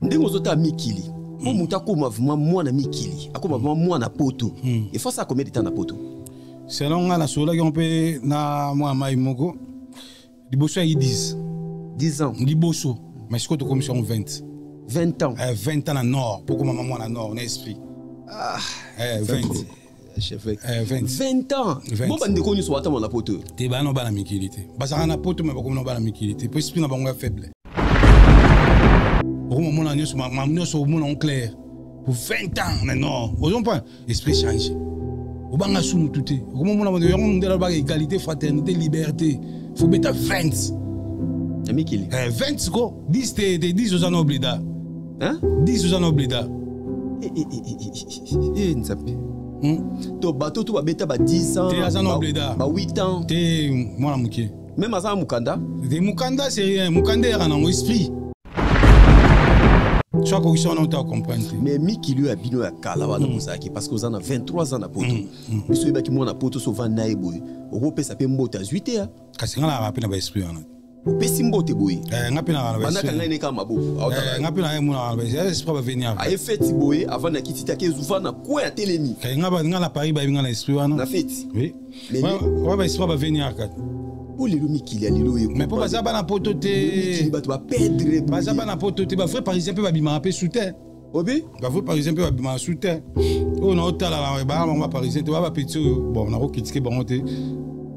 Ndenge ozotala mikili, mpo moto akóma vraiment mwana mikili, akóma vraiment mwana poto, il faut ça combien de temps na poto? Selon nga, nasololaki yango mpe na mwana mai moko liboso ya 10. 10 ans. Liboso, mais sikoyo tokomisi yango 20. 20 ans. 20 ans na nord mpo komama mwana nord na esprit. Ah, 20. Chef. 20. 20 ans. 20. Bo bandeko nyonso batama na poto. Te, bana bana mikili te, bazalaka na poto, me bakomi na bana mikili te po esprit na bango ya faible. Okomomona nyonso, nyonso omona ngo clair. Po 20 ans na nord, ozompa esprit change, obanga su mutu te. Okomomona bato yango ndela alobaka égalité, fraternité, liberté. Faut beta 20. Na mikili. 20 siko 10 te, te 10 oza na oblida. Hein? 10 oza na oblida. Eh, Nzambe. To bato to babeta ba 10 ans. Te, aza na oblida. Ba 8 ans. Te, mwana moke. Même aza na mokanda. Te, mokanda c'est rien, mokanda eyaka nango esprit. So akokisa wana, ota comprendre te. Mais mikili oyo ya bino ya kala wana bozalaki, parce que oza na 23 ans na poto, biso oyebaki mwana poto so ovandi na ye boye, okopesa mpe mbote, azwi te ya. Kasi nga nalaka mpe na baesprit wana. Opesi mbote boye. Nga mpe nalaka na bandaka ngai ne kaka maboko aotala. Nga mpe na monaka na baesprit bavenir. Aye feti boye, avant na kiti te, ake ezuva na coin, atelemi. Nga na Paris bayebi nga na esprit wana. Na feti. Oui. Mais wa baesprit bavenir kaka. Po lelo mikili ya lelo oyo. Mais mpo baza bana poto mikili te. Bato bapedre. Baza bana poto te. Bavrai parisien mpe babimaka mpe su te. Obi. Bavrai parisien mpe babimaka su te. Oyo naotala, baa bango baparisien te, baa bapeti oyo. Bon, nakocritiquer bango te.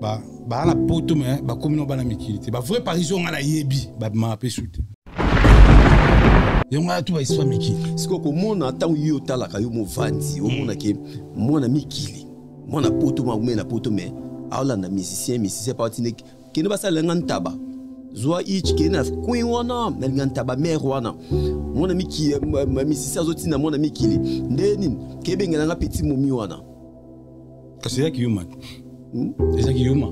Baa na poto, mais bakomi no bana mikili te. Bavrai parisien oyo nga nayebi babimaka mpe su te. Yango wana tu baesprit mikili. Sikoyo komona ntango yo otalaka, yo movandi, omonake mwana mikili, mwana poto, mwa na poto, mais aolanda musicien, musicien pa otinde kende basalela nga ntaba, zwa ich, kende na coin wana, nalinga ntaba mare wana. Mwana mikili, musicien azotinda mwana mikili nde nini, kebengela nga petit momi wana. Kasi ezaki yuma. Ezaki yuma,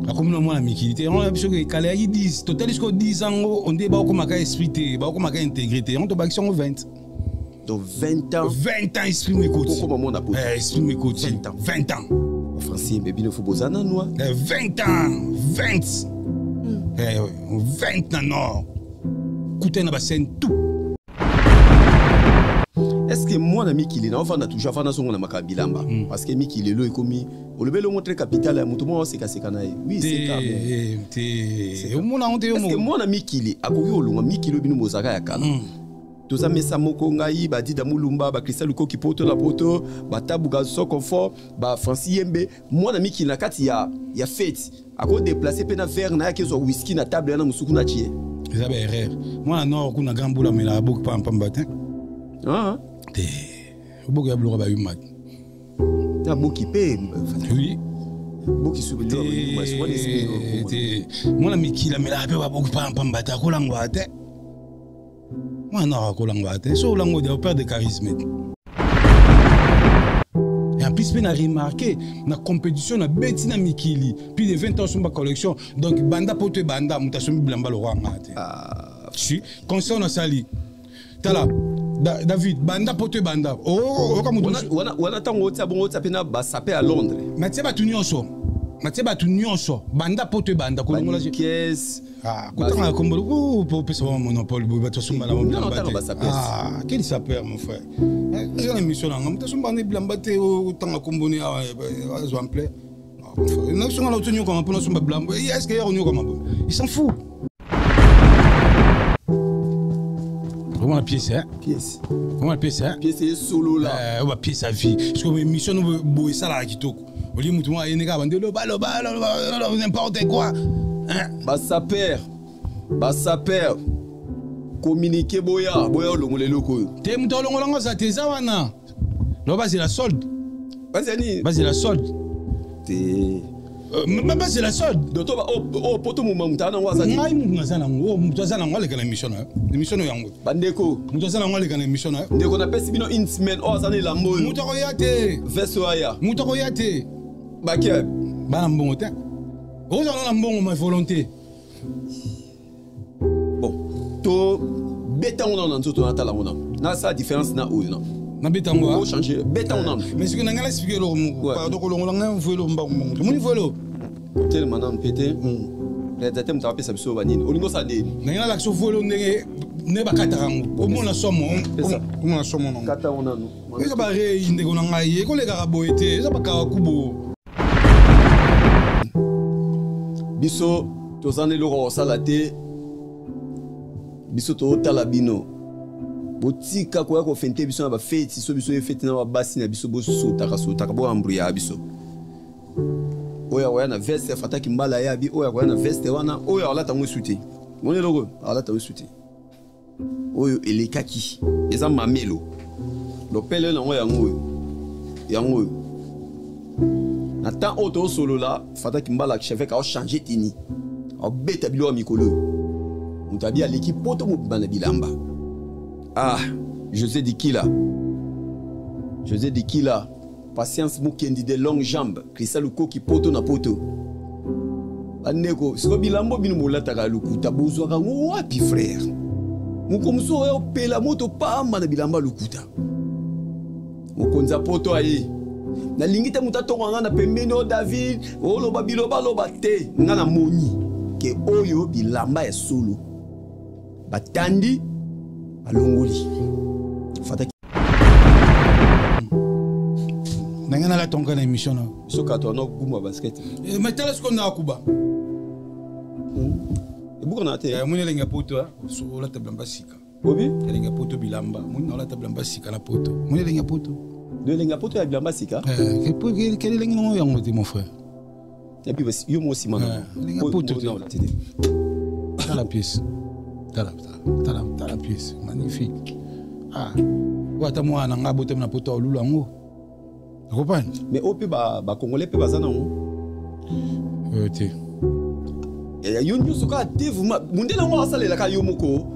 akomi na mwana mikili te. Yango na biso ekala yaki 10, totali sikoyo 10 yango onde baokomaka esprit te, baokomaka intégré te. Yango tobakisi yango 20. Donc 20 ans. 20 ans, esprit mo ekoti. Okokoma mwana poto. Esprit mo ekoti. 20 ans. 20 ans. Français, mais bino fo boza nanu. 20 ans, 20. 20 na nord, kutani na bascène tout. Est ce que mwana mikili na ofanda toujours, afanda songo na makambo bilamba? Parce que mikili lelo ekomi olobeli ongo très capital ya moto moko asekaseka na ye. Oui, seka, mais te, te, omona yango te yo est ce que moko. Mwana mikili akoki kolongwa mikili oyo bino bozalaka ya kala? Toza mesa moko, ngai, badida Mulumba, bakristian Lukoki, poto na poto, batabuka so confort, bafrancis Yembe. Mwana mikili na kati ya fete akodéplacer mpe na verre na ye, akezwa whisky na table wana mosuku na tie. Eza baerreur. Mwana nord kuna, grand bula, amelaka boki pampamba te. Ah, te, boki ya biloko bayuma te. Na boki mpe. Oui. Boki su. Te, te, mwana mikili amelaka mpe baboki pampamba te, akolangwaka te. Mwana nord akolangwaka te. So olango ode operdre charisme te. Et en plus mpe na remarqué na compétition na beti na mikili plus de 20 ans, osomba collection. Donc banda poto ebanda, moto asombi bilamba lokwa nga te. Si concert nasali, tala David, banda poto ebanda, oyoka moto. Wana ntango otia bongo, otia mpe na basape ya Londres. Natie bato nyonso, natie bato nyonso banda poto ebanda kolongola. Banikes. Ah, kotanga na kombo po opesa bango monopole boye, bato basomba na Non, bilamba tanga te. basapeurs. Ah, quel sapeur, mon frère? Eza na émission na nga, moto asomba na bilamba te, otanga kombo ni awa, azwa ampleur. Nasonga na otonyokama mpona asomba bilamba. Est ce que ya konyokama boye? Il s'en fout. Omona pièce, hein? Pièce. Omona pièce, hein? Pièce esolola. Oyo bapièce ya vie. Parce que émission no boye esalaka kitoko. Olie motu moko ayeni kaka bande loba loba loba n'importe quoi, hein? Basaper, basaper, communiqué, boya, boya olongola eloko oyo. Te, moto alongola ngo aza te. Eza wana, lo bazela solde. Bazela nini? Bazela solde. Te. Bazela solde. Doto oyo poto moma, moto aza nango aza te. Ngai motu naza nango. Oyo moto aza nango aleka na émission na yo, émission oyo yango. Bandeko. Moto aza nango aleka na émission na yo. Ndeko, napesi bino une semaine. Oyo aza na elamba oyo. Moto akoya te. Veste oyo aya. Moto akoya te. Bake. Bana mbongo te, ozala na mbongo ma volonté. Bon, to beta ngo nano na nzoto, natala ngo nano, nasala différence na oyo na. Nabeta yango. Ochange, beta ngo nano. Mais soki na ngai naexpliquer eloko moko. Pardon, kolongola ngai mvuelo mbango mbango, tomoni vuelo. Telema nano mpe te, réalisateur moto apesa biso banini, olingi osala ndeni? Na ngai nalakisa vuelo ndenge. Nde bakataka yango, omona somo, omona somo nango. Kata ngo nanu. Eza barei, ndeko na ngai, ekolekaka boye te, eza bakakakubo. Biso toza na eloko ya kosala te, biso totala bino. Botika koya kofente biso na bafeti. So biso ye feti na babasi na biso, bosotaka sotaka, boambrouillaka biso. Oyo akoya na veste afataki mbala ye abi, oyo akoya na veste wana, oyo alata yango esu te. Moni eloko oyo alata yango esu te, oyo elekaki eza mamelo lopele nango, yango oyo, yango oyo. Na temps oyo tozosolola, Fataki Mbala archevêque aochange tini, aobeta biloko ya mikolo oyo. Moto abi aleki poto mobimba na bilamba. Ah, José Dikila, José Dikila, Patience Mukendi de longue jambe, Christian Lukoki poto na poto. Bandeko, siko bilambo bino bolataka ya lokuta, bozwaka yango wapi frère? Moko mosusu oyo opela moto pamba na bilamba lokuta. Mokonzi ya poto aye. Nalingi te moto atonga nga na pembeni o David, oloba bilobaloba te. Nga namoni ke oyo bilamba ya solo. Batandi, balongoli. Fataki Ndenge nalata ngo na émission na Soki ato wana gumba basket. Eh, mais tala sikoyo ndaka kuba. Ebukana te. Omoni elenge ya poto, olata bilamba sika. Obi elenge ya poto, bilamba moni na olata bilamba sika na poto. Moni elenge ya poto. Do elenge ya poto ya bilamba sika. Quel elenge nango yango te, mon frère? Epi yo mo nsima na Elenge ya poto te. Tala pièce, tala, tala, tala, tala pièce magnifique. Ah, oyo ata mwana na ngai abotami na poto alula yango, okopani. Mais oyo mpe bacongolais mpe baza nango. Oyo te. Yo nyonso kaka te, vraiment mondele yango asalelaka yo moko.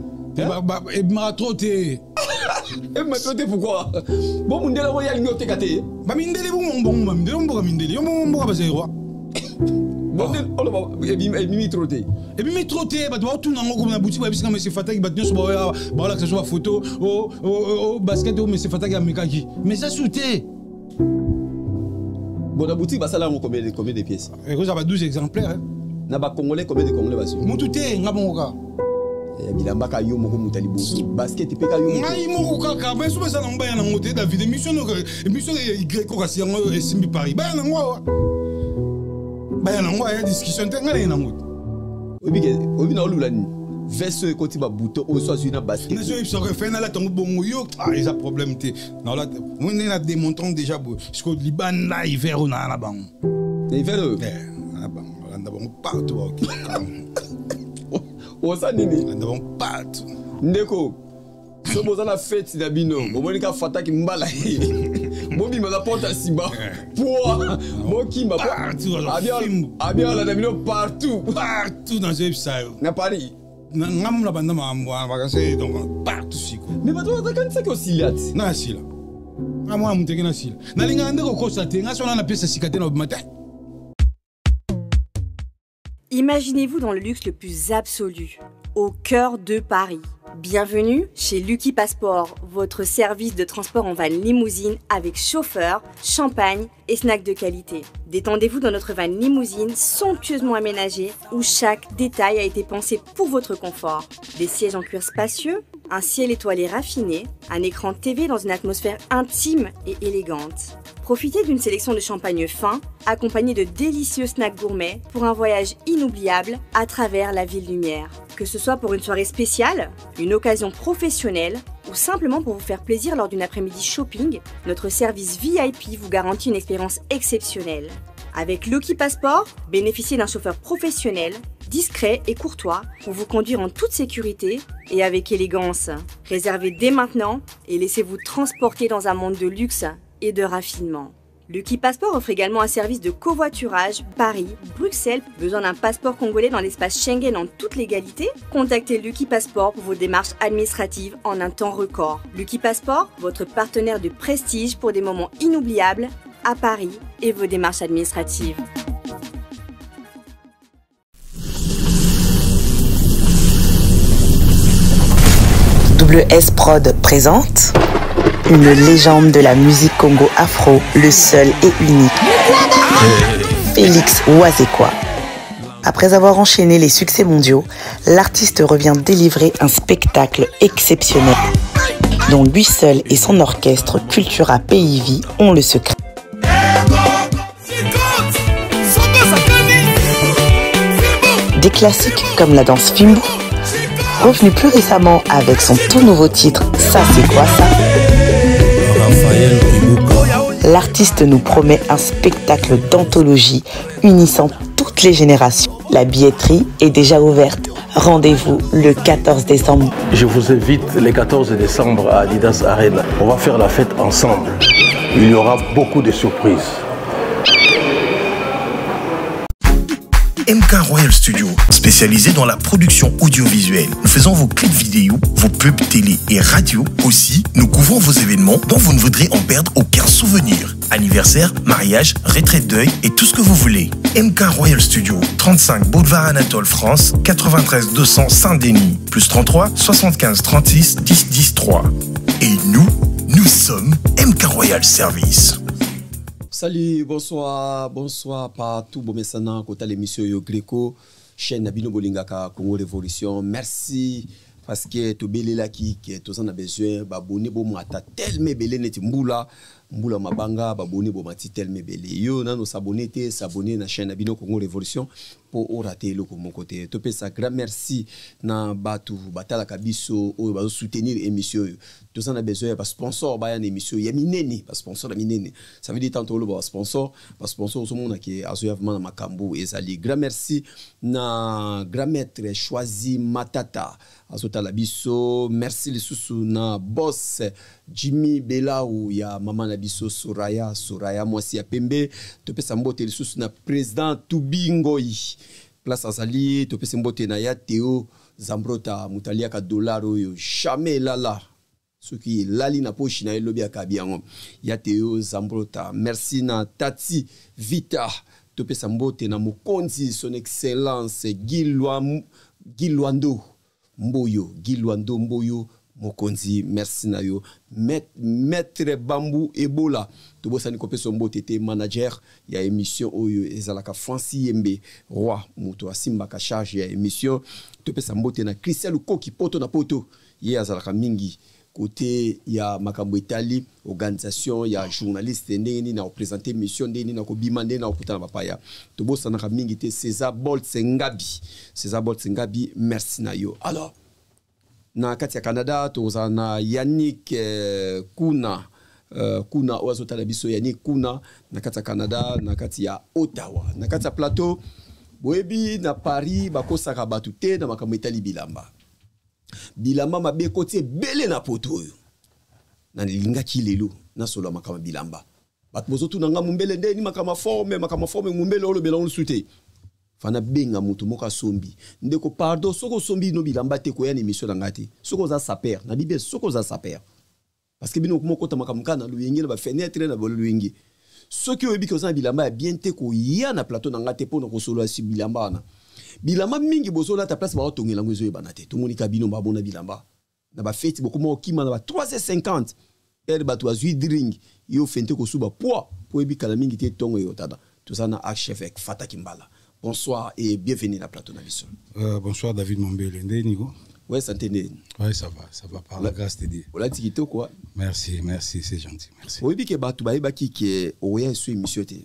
Ebimaka trop te. Ebima trop te pourquoi? Bo mondele yango ye alingi oteka te. Bamindele bongo, bamindele mboka, mindele yo mboka bazairwa. Oloba ebimi trop te. Ebimi trop te. Bato baotuna yango na boutique, bayebisika monsieur Fataki. Bato nyonso baolakisa so bafoto o basket oyo monsieur Fataki amekaki, mais eza su te. Bon, na boutique basala yango combien de pièces? Ekozala ba 12 exemplaires. Na bacongolais, combien de Congolais bazwi? Mutu te, nga bongo kaka. Ya bilamba ka yo moko, moto ya liboso, basket mpe ka yo. Ngai moko kaka. Baso baza nango, baya nango te. David, émission, émission y kasi yango esimbi Paris, baya nango awa, baya nango aya discussion te, ngai naye nango te. Oyebi na olula nini? Veste oyo ekoti babouton oyo, so azwi na basket. Nazoyebisaka fe nalata yango bongo yo. Ah, eza problème te. Naolata moi ndenge na démontrant déjà boye. Siko libanda hiver oyo naa na bango. Na hiver oyo? Na bango, landa bango partout baokenda. Oza nini? Landa bango partout. Ndeko, so boza na feti na bino, bomoni ka Fataki Mbala ye, bobima na porte ya nsima poa bokimba. Abi alanda bino partout. Partout, nazoyebisa yo. Na Paris. Nga mona banda makambo wana bakase, donc partout siko. Mais bato bazakanisaki osilia ti. Na sila, nga mwana moteke na sila, nalingaka nde kokosa te. Nga so wana napesa sika te na obima te. Imaginez-vous dans le luxe le plus absolu, au cœur de Paris. Bienvenue chez Lucky Passport, votre service de transport en van limousine avec chauffeur, champagne et snacks de qualité. Détendez-vous dans notre van limousine somptueusement aménagée où chaque détail a été pensé pour votre confort. Des sièges en cuir spacieux, un ciel étoilé raffiné, un écran TV dans une atmosphère intime et élégante. Profitez d'une sélection de champagne fin, accompagnée de délicieux snacks gourmets pour un voyage inoubliable à travers la ville lumière. Que ce soit pour une soirée spéciale, une occasion professionnelle ou simplement pour vous faire plaisir lors d'une après-midi shopping, notre service VIP vous garantit une expérience exceptionnelle. Avec Lucky Passport, bénéficiez d'un chauffeur professionnel, discret et courtois pour vous conduire en toute sécurité et avec élégance. Réservez dès maintenant et laissez-vous transporter dans un monde de luxe et de raffinement. Lucky Passport offre également un service de covoiturage Paris, Bruxelles. Besoin d'un passeport congolais dans l'espace Schengen en toute légalité? Contactez Lucky Passport pour vos démarches administratives en un temps record. Lucky Passport, votre partenaire de prestige pour des moments inoubliables à Paris et vos démarches administratives. WS Prod présente une légende de la musique Congo afro, le seul et unique, Félix Wazekwa. Après avoir enchaîné les succès mondiaux, l'artiste revient délivrer un spectacle exceptionnel dont lui seul et son orchestre Cultura Pays Vie ont le secret. Des classiques comme la danse Fimbu, revenu plus récemment avec son tout nouveau titre Ça c'est quoi ça L'artiste nous promet un spectacle d'anthologie unissant toutes les générations. La billetterie est déjà ouverte. Rendez-vous le 14 décembre. Je vous invite le 14 décembre à Adidas Arena. On va faire la fête ensemble. Il y aura beaucoup de surprises. MK Royal Studio, spécialisé dans la production audiovisuelle. Nous faisons vos clips vidéo, vos pubs télé et radio. Aussi, nous couvrons vos événements dont vous ne voudrez en perdre aucun souvenir. Anniversaire, mariage, retraite deuil et tout ce que vous voulez. MK Royal Studio, 35 Boulevard Anatole France, 93 200 Saint-Denis, plus 33 75 36 10 10 3. Et nous, nous sommes MK Royal Service. Salut, bonsoir, bonsoir partout bomesana kota l'émission yo Greco, chaîne na bino bolingaka Congo Révolution. Merci parce que tobelelaki ke toza na besoin babone bomata tellement ebele neti mbula mbula mabanga babone bomati tellement ebele yo nano s'abonner te s'abonner na chaîne na bino Congo Révolution mpo orate eloko moko te. Topesa grand merci na bato batalaka biso oyo bazosoutenir émission oyo. Toza na besoin ya basponsor baya na émission ya minene, basponsor ya minene. Ça veut dire tanto oloba basponsor, basponsor ozomona ke azoya vraiment na makambo ezali. Grand merci na grand maître Choisi Matata azotala biso. Merci lisusu na boss Jimmy Belau ya mama na biso Soraya, Soraya mwasi ya pembe. Topesa mbote lisusu na président Tubi Ngoi place azali. Topesa mbote na ya Theo Zambrota, moto aliaka dollar oyo jamais elala, soki elali na poche na ye lobi akabi yango, ya Theo Zambrota. Merci na Tati Vita. Topesa mbote na mokonzi son excellence Guy Lwando Mboyo, Guy Lwando Mboyo mokonzi, merci na yo. Maître Bambou Ebola, tobosani kopesa mbote te manager ya émission oyo ezalaka Francis Yembe roi, moto asimbaka charge ya émission. Topesa mbote na Christian Lukoki poto na poto, ye azalaka mingi côté ya makambo etali organisation ya journaliste, ndenge nini na koprésente mission, ndenge nini na kobima, ndenge na kokutana bapaya. Tobosanaka mingi te César Bolt Ngabi, César Bolt Ngabi, merci na yo. Alors na kati ya Canada tozala na Yannick Kuna, Kuna oyo azotala biso, Yannick Kuna na kati ya Canada, na kati ya Ottawa, na kati ya plateau. Boyebi na Paris bakosaka bato te na makambo etali bilamba. Bilamba mabe ekoti ebele na poto oyo. Nalingaki lelo nasolola makambo bilamba. Bato bozotuna nga Mombele ndeni makambo forme, makambo forme Mombele olobela ngo lisusu te. Fana benga moto moko asombi. Ndeko pardon, soki osombi no bilamba te koya na émission na ngai te. Soki oza saper, na bibe soki oza saper. Parce que bino moko makambo kaka na luyenge na ba fenêtre na boluyenge. Soki oyebi ke oza na bilamba ya bien te koya na plateau na ngai te mpona kosolola si bilamba wana. Bilamba mingi bozolata place baotongela yango ezoyebana te. Tomonika bino babona bilamba na bafeti bokoma okima na ba 3h50 ere bato bazwi drink, yo fente kosuba poids po oyebi kala mingi te ntongo eyotana. Toza na archevêque Fataki Mbala. Bonsoir et bienvenue na plateau na biso. Bonsoir David Mombele. Nde Nico? Ouais, santé nde. Ouais, ça va par la grâce de Dieu. Olati kitoko. Merci, merci, c'est gentil, merci. Oyebi ke bato bayebaki ke oya esu émission te.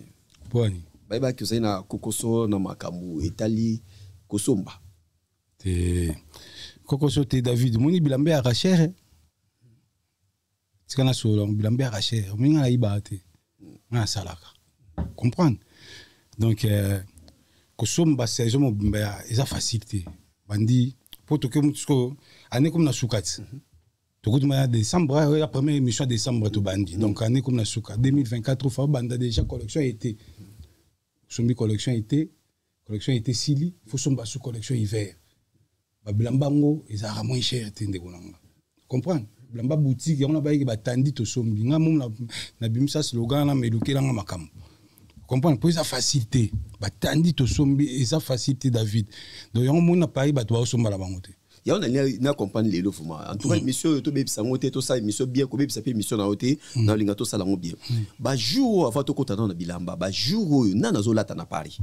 Pwani? Bayebaki ozali na kokoso na makambo etali kosomba. Te kokoso te David, moni bilamba ya cher. Tika na solo bilamba ya cher. Moni nga nayiba te. Nga nasalaka. Comprendre? Donc kosomba saison mobimba ya eza facile te. Bandi po toke siko année comme na suka ti. Tokutuma ya décembre, ya première émission ya décembre tobandi. Donc année comme na suka 2024 fa banda déjà collection été. Sombi collection été, collection été sili, faut somba sous collection hiver. Ba bilamba ngo ezalaka moins cher te ndeko na nga. Comprendre? Bilamba boutique yango na bayiki batandi tosombi. Nga mom na bimisa slogan na melukela nga makambo. Comprendre? Po eza facile te. Batandi tosombi eza facile te David. Donc yango mona Paris bato baosomba la bango te. Yango na comprendre lelo vraiment. En tout cas émission oyo tobebisa yango te, tosala émission bien, kobebisa mpe émission na yo te, na olinga tosala yango bien. Bajour oyo avant tokota nano na bilamba, bajour oyo nani azolata na Paris?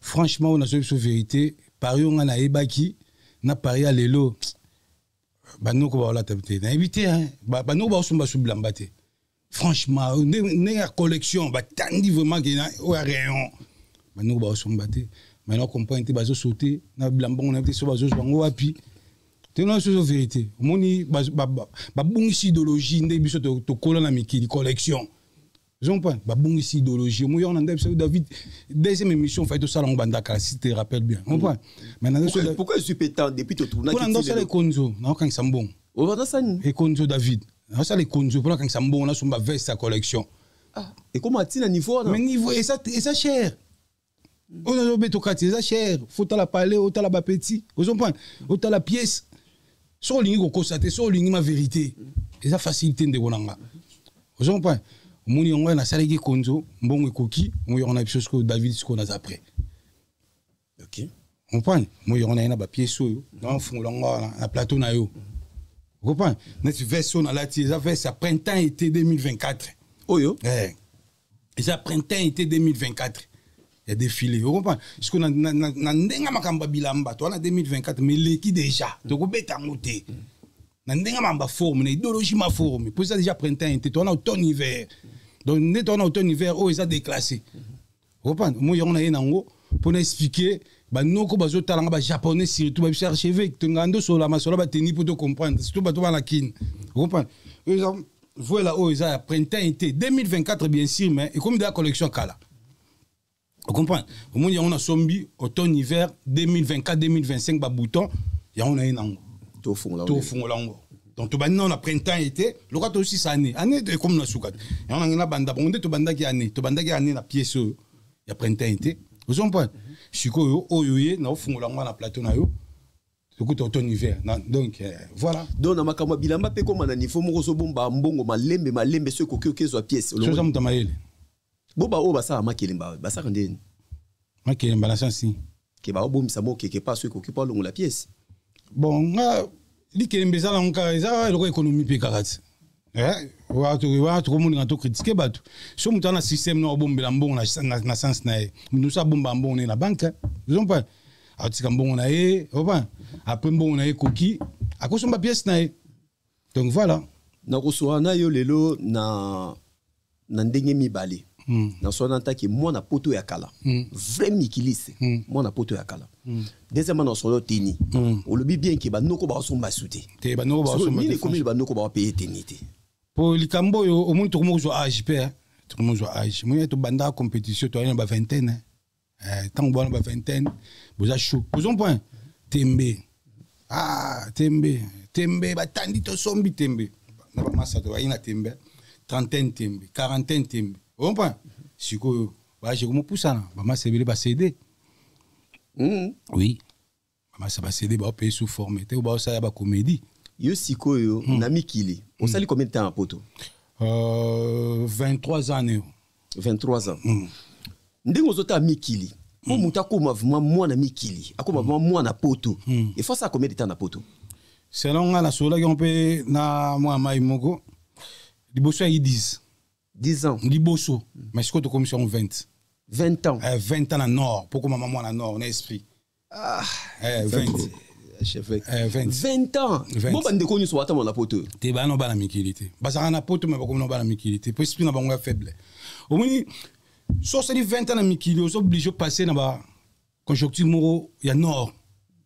Franchement, oyo nazoyebi biso vérité, Paris oyo ngai nayebaki na Paris ya lelo, banoko baolata te, nayebi te, banoko baosomba su bilamba te. Franchement, ndenge ya collection batandi vraiment ke oyo ya rayon, banoko baosomba te. Maintenant comprendre te, bazosaute na bilamba ngo, nayebi te so bazozwa yango wapi te. Na sozo vérité, omoni babungisi idéologie nde biso tokola na mikili, collection ozompa, babungisi idéologie. Omoi yango na nde biso David, deuxième émission fai tosala yango banda kala, si te rappelle bien, comprend. Pourquoi je suis pétant depuis totournaki? Mpona ndosala ekonzo, naokangisa mbongo. Ekonzo, David, naosala ekonzo mpona kangisa mbongo, nasomba veste ya collection. Ekoma ntina niveau wana? Mais niveau eza cher. Oyo nazobeta okati eza cher. Faut otala palais, otala bapeti, ozomprendre, otala pièce. Soki olingi kokosa te, soki olingi ma vérité, eza facilité, ndeko na nga, ozomprendre. Omoni yango nasalaki ekonzo, mbongo ekoki. Omoi yango na biso sikoyo, David, sikoyo naza prêt. Comprendre, moi yango naye na bapièce oyo nafungola yango awa na plateau na yo. Comprendre, neti veste oyo nalati eza veste ya printemps été 2024. Oyo? Eza printemps été 2024 ya défilé, ocomprendre. Sikoyo na ndenge makambo ya bilamba, toza na 2024, mais eleki déjà, tokobeta yango te na ndenge makambo ya forme, na idéologie ma forme, po eza déjà printemps été, toza na automne hiver. Donc nde toza na automne hiver oyo eza déclassé, comprendre. Moi yango naye nango mpona expliquer banoko bazotalanga, bajaponais surtout, babiso archevêque tongaka nde osola masolo bateni mpo tocomprendre, surtout bato bana Kine, comprendre. Oyo eza voilà, oyo eza ya printemps été 2024, bien sûr, mais ekomi deya collection kala, ocomprendre. Omoni yango nasombi automne hiver 2024 2025, babouton yango naye nango. Tofungola. Yango. Donc tobandi nano na printemps été, loka tosisa année, année ekomi na suka te. Yango nange nabanda bongo nde tobandaki année, tobandaki année na pièce oyo ya printemps été, ozomprendre. Sikoyo oyo ye naofungola yango na plateau na yo, tokuta automne hiver. Donc voilà. Donc na makambo ya bilamba mpe, koma na niveau moko ozobomba mbongo malembe malembe, so ekoki okezwa pièce. So oza moto ya mayele. Bo baoyo basala makelemba, basaka ndeni? Makelemba na sansi? Ke baobomisa mo keke pa so ekoki mpo alongola pièce. Bon, nga likelemba eza nango kaka, eza eloko économie mpe kaka ti wana tokomoninga tocritiquer bato. So moto ana système na obombela mbongo na sens na ye, moto mosusu abomba mbongo na ye na banque, ozompa, atika mbongo na ye opa, après mbongo na ye ekoki, akosomba pièce na ye. Donc voilà. Nakosola na yo lelo na ndenge mibale. Nasola na ntaki mwana poto ya kala, vrai mikiliste, mwana poto ya kala. Deuxièmement, nasola teni. Olobi bien ke banoko baosomba su te. Te, banoko baosomba. Nini ekomeli banoko baopaye teni te? Po likambo oyo omoni, tokomi kozwa âge mpe, tokomi kozwa âge. Moni tobanda compétition, toyali na bavingtaine. Ntango bwana bavingtaine boza chaud, ozon point tembe, ah tembe, tembe batandi, tosombi tembe na bamasa, tobayi na tembe, trentaine tembe, quarantaine tembe, ocomprend. Sikoyo baage komopusana, bamasa ebele bacéder. Oui, bamasa bacéder, baopaye sous forme te, baosala bacomédie. Yo sikoyo na mikili osali combien de temps na poto? 23 ans ne. 23 ans. Ndenge ozotala mikili, mpo moto akóma vraiment mwana mikili, akóma vraiment mwana poto, il faut asala combien de temps na poto? Selon nga, nasololaki yango mpe na mwana mai moko liboso ya 10. 10 ans? Liboso, mais sikoyo tokomisi yango 20. 20 ans? 20 ans na nord, mpo komama mwana nord na esprit. Ah, 20. Chef. 20. 20 ans. Bo bandeko nyonso batama na poto? Te, bana bana mikili te, bazalaka na poto, me bakomi na bana mikili te, po esprit na bango ya faible. Omoni, so osali 20 ans na mikili, oza obligé opasse na ba conjoncture moko ya nord,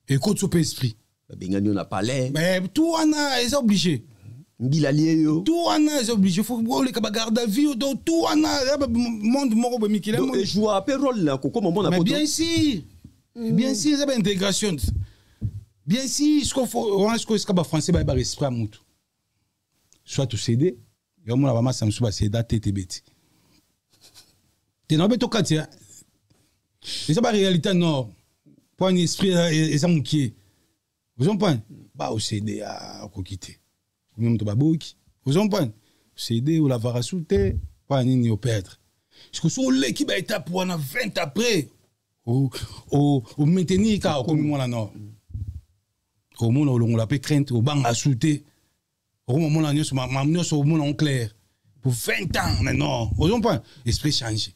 ekoti so mpe esprit. Babengani yo na palais. Mais tout wana eza obligé. Mbila lie yo. Tout wana eza obligé, faut oleka bagarde à vue. Donc tout wana eza monde moko boye, mikili. Donc ejoua mpe rôle na kokoma mona Mais poto? Bien sûr, bien sûr, eza baintégration, bien sûr. Siko wana sikoyo esika bafrançais bayebaka esprit ya mutu, soit océder yo, mona bamasa mosusu bacéda te, te beti te na babeto kati eza baréalité nord, mpo ani esprit eza mokie, ozomprendre. Ba océder, akoki te, omi moto baboki, ozomprendre, océder, olavaka su te, mpo ya nini operdre. Siko so oleki baétape wana 20, après omaintenir kaka, okomi mwana nord, omona olongola mpe crainte, obanga su te, okomomona nyonso, nyonso omona en clair. Pour 20 ans maintenant, ozomprendre, esprit change.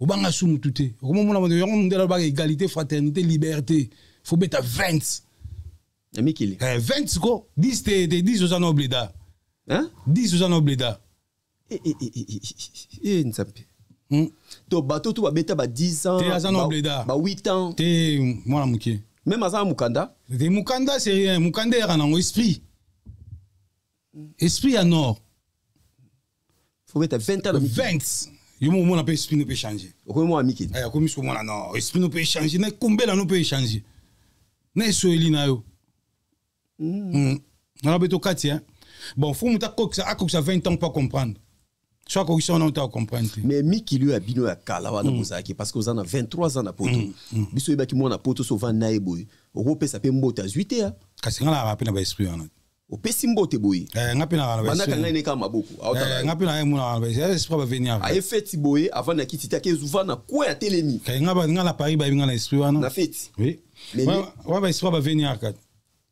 Obanga su mutu te. Okomomona bato yango mondele alobaka égalité, fraternité, liberté. Faut beta 20. Na mikili. Eh, 20 ko 10 te te 10 oza na obleda. Hein? 10 oza na obleda. Eh eh eh eh eh nzambe. To bato to babeta ba 10 ans. Te aza na obleda. Ba 8 ans. Te mwana moke. Même aza mukanda. Te mukanda c'est rien, mukanda eyaka nango esprit. Esprit ya nord. Faut beta 20 ans na mikili. 20. Yo moko omona mpe esprit no mpe changer. Okomi mwana mikili. Eh, akomi soki omona non, esprit no mpe changer, na ekumbela no mpe changer. Na esoyeli na yo. Nana beto kati hein. Bon, faut muta kokisa akokisa 20 ans pour comprendre. So akokisa wana uta comprendre te. Mais mikili oyo ya bino ya kala wana bozalaki parce que oza na 23 ans na poto. Biso oyebaki mwana poto so ovandi na ye boye. Okopesa pe mbote azwi te ya. Kasi nga na mpe na ba esprit wana. Opesi mbote boye. Eh, nga mpe na ba Bandaka esprit. ngai ne kaka maboko. Eh, nga mpe na ye mona na ba esprit ba venir. Aye feti boye avant na kiti te ake zuva na coin ya telemi. Kay nga ba nga na Paris ba nga na esprit wana. Na feti. Oui. Mais Wa ba esprit ba venir kat.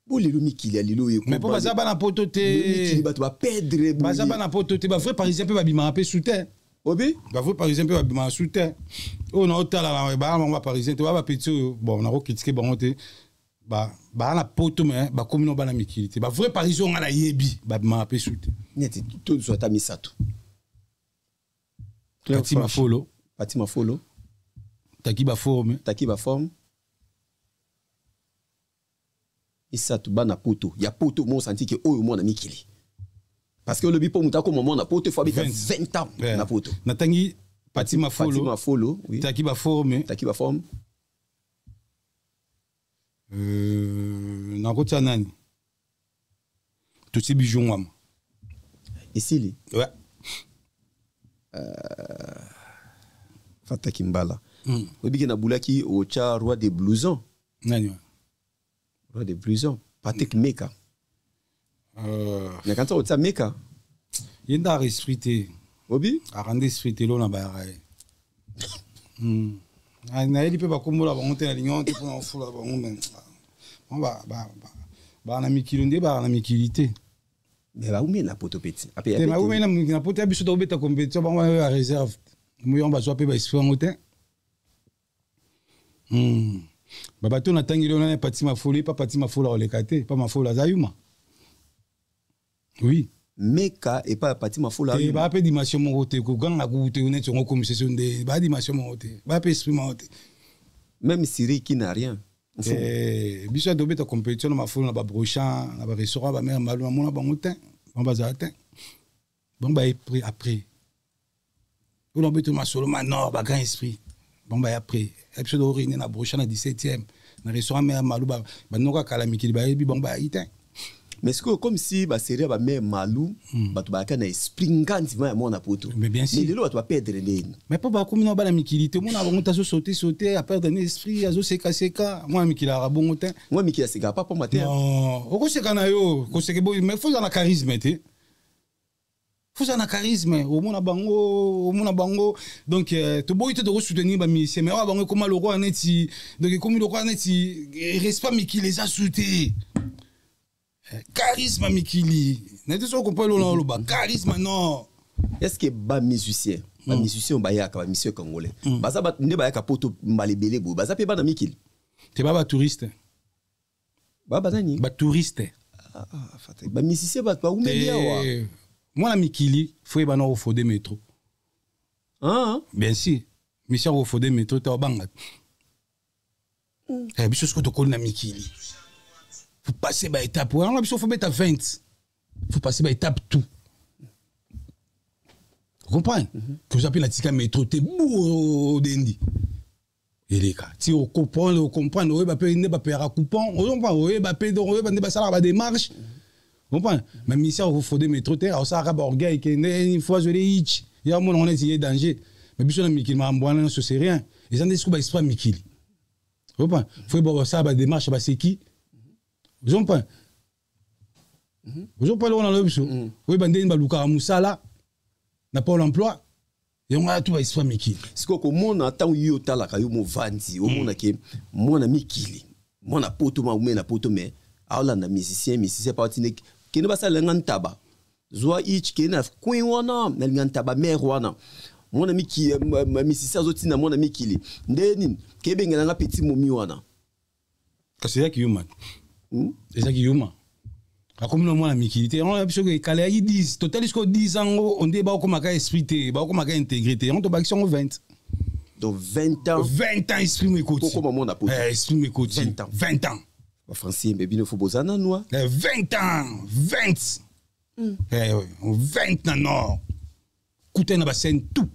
Bo lelo mikili ya lelo oyo Mais po baza bana poto te. Mikili bato ba perdre boye. Baza bana poto te, ba vrai parisien pe ba bimaka pe sous terre. Obi? Ba vrai parisien pe ba bimaka sous terre. Oyo na otala na ba bango ba parisien te, ba ba petit oyo, bon na ko critiquer bango te. Ba ba na poto mais ba komi no bana mikili te. Ba vrai parisien nga na yebi ba bimaka pe sous terre. Neti to zo ata misato. Pati Mafolo. Pati Mafolo. Taki ba forme. Taki ba forme. Misato bana poto. Ya poto mo senti que oyo mwana mikili. Parce que le bipo mutako mwana na poto faut habiter 20 ans na poto. Natangi Pati Mafolo. Pati Mafolo, oui. Taki ba forme. Taki ba forme. Na kota nani? Tosi bijongwama. Esili? Ouais. Fata Kimbala. Obike na bulaki ocha roi des blousons. Nani? Roi des blousons, Patrick Meka. Na kanisa ocha Meka. Yenda esprit te. Obi? Arande esprit te lona ba rae. Na yeli pe ba kombola ba monte na lingon te pona fula ba ngombe. Bon ba ba ba na mikili nde ba na mikili te. Mais ba umela poto petit. Ape Te ba umela na poto ya biso to beta compétition ba ngoma ya réserve. Muyo ba zwa pe ba esprit ngote. Ba bato na tangi lona Pati Mafolo, pa Pati Mafolo olekate, pa Mafolo azayuma. Oui. Meka et pas Pati Mafolo. Te ba pe dimension moko te ko ganga ku te net ngo comme session de ba dimension moko te. Ba pe esprit moko te. Même Siri qui n'a rien. Eh biso do beta compétition na Mafolo na ba brochan, na ba restaurant ba mère malu mona ba ngotin, ba bazala te. Bon ba après après. On beto masolo manor ba grand esprit. Bon ba après. Épisode orine na brochan na 17e. Na restaurant mère malu ba noka kala mikili ba yebi bon ba itin. Mais c'est comme si ba série ba mère Malou ba to ba ka na esprit nganzi ma mona poto. Mais bien sûr. Mais lelo ba to ba perdre ndeni. Mais pas ba komi na ba la mikili te mona ba ngota so sauter sauter a perdre un esprit azo seka seka moi mikili ara bongo te. Moi mikili seka pas pour matin. Non, oko seka na yo, ko seka bo mais faut na charisme te. Faut na charisme au mona bango, au mona bango. Donc to boy te de soutenir ba musicien mais bango comment le roi neti donc comme le roi neti respect mikili les a soutenir. Charisme mikili. Nete so comprendre lo lo ba charisme non. Est-ce que ba musicien, ba musicien ba yaka ba musicien congolais. Baza ba nde ba yaka poto mbalebele bo, baza pe ba na mikili. Te ba ba touriste. Ba ba nani? Ba touriste. Ah, fata. Ba musicien ba ba umelia wa. Moi la mikili, faut ba na refonder métro. Ah. Bien sûr. Musicien refonder métro ta banga. Eh biso ce que to koli na mikili. Faut passer par étape. On a faut mettre à 20. Faut passer par étape tout. Vous comprenez? Que vous appelez la tika métro, t'es bourreau d'Indi. Et les gars, si on comprend, on comprend, on va payer, on va payer un coupon, on va payer, on va payer, on va payer la démarche. Vous comprenez? Même ici, on faut des métro, t'es, on s'arrabe orgueil, qui est une fois, je l'ai hitch. Il y a un moment, on est danger. Mais puis, on a mis qu'il m'a emboîté, ce c'est rien. Ils ont des sous, ils sont mikili. Vous comprenez? Faut que ça, la démarche, c'est qui? Vous comprenez? Vous comprenez on a le oui, ben, baluka musala, n'a pas l'emploi. Et on a tout va histoire mikili. C'est que mon attend yo talaka yo mo vandi, o mona ke mona mikili. Mona poto ma mena poto mais aola na musicien, musicien parti ne ke ne ba sala ngantaba. Zwa ich ke na coin wana, na ngantaba mère wana. Mwana mikili, misisi azotinda mwana mikili nde nini kebengela nga petit momi wana. Kasi ezaki yuma. Ezaki yuma, akomi na mwana mikili te. Yango biso ekala yaki 10, totali sikoyo 10 yango nde baokomaka esprit te, baokomaka intégré te. Yango tobakisi yango 20. Donc 20 ans. 20 ans, esprit mekoti. Okoma mwana poto. Esprit mekoti. 20 ans. 20 ans. Bafrancis, mbe bino fo boza nanu. 20 ans, 20. 20 na nord, kuta na bascène tout.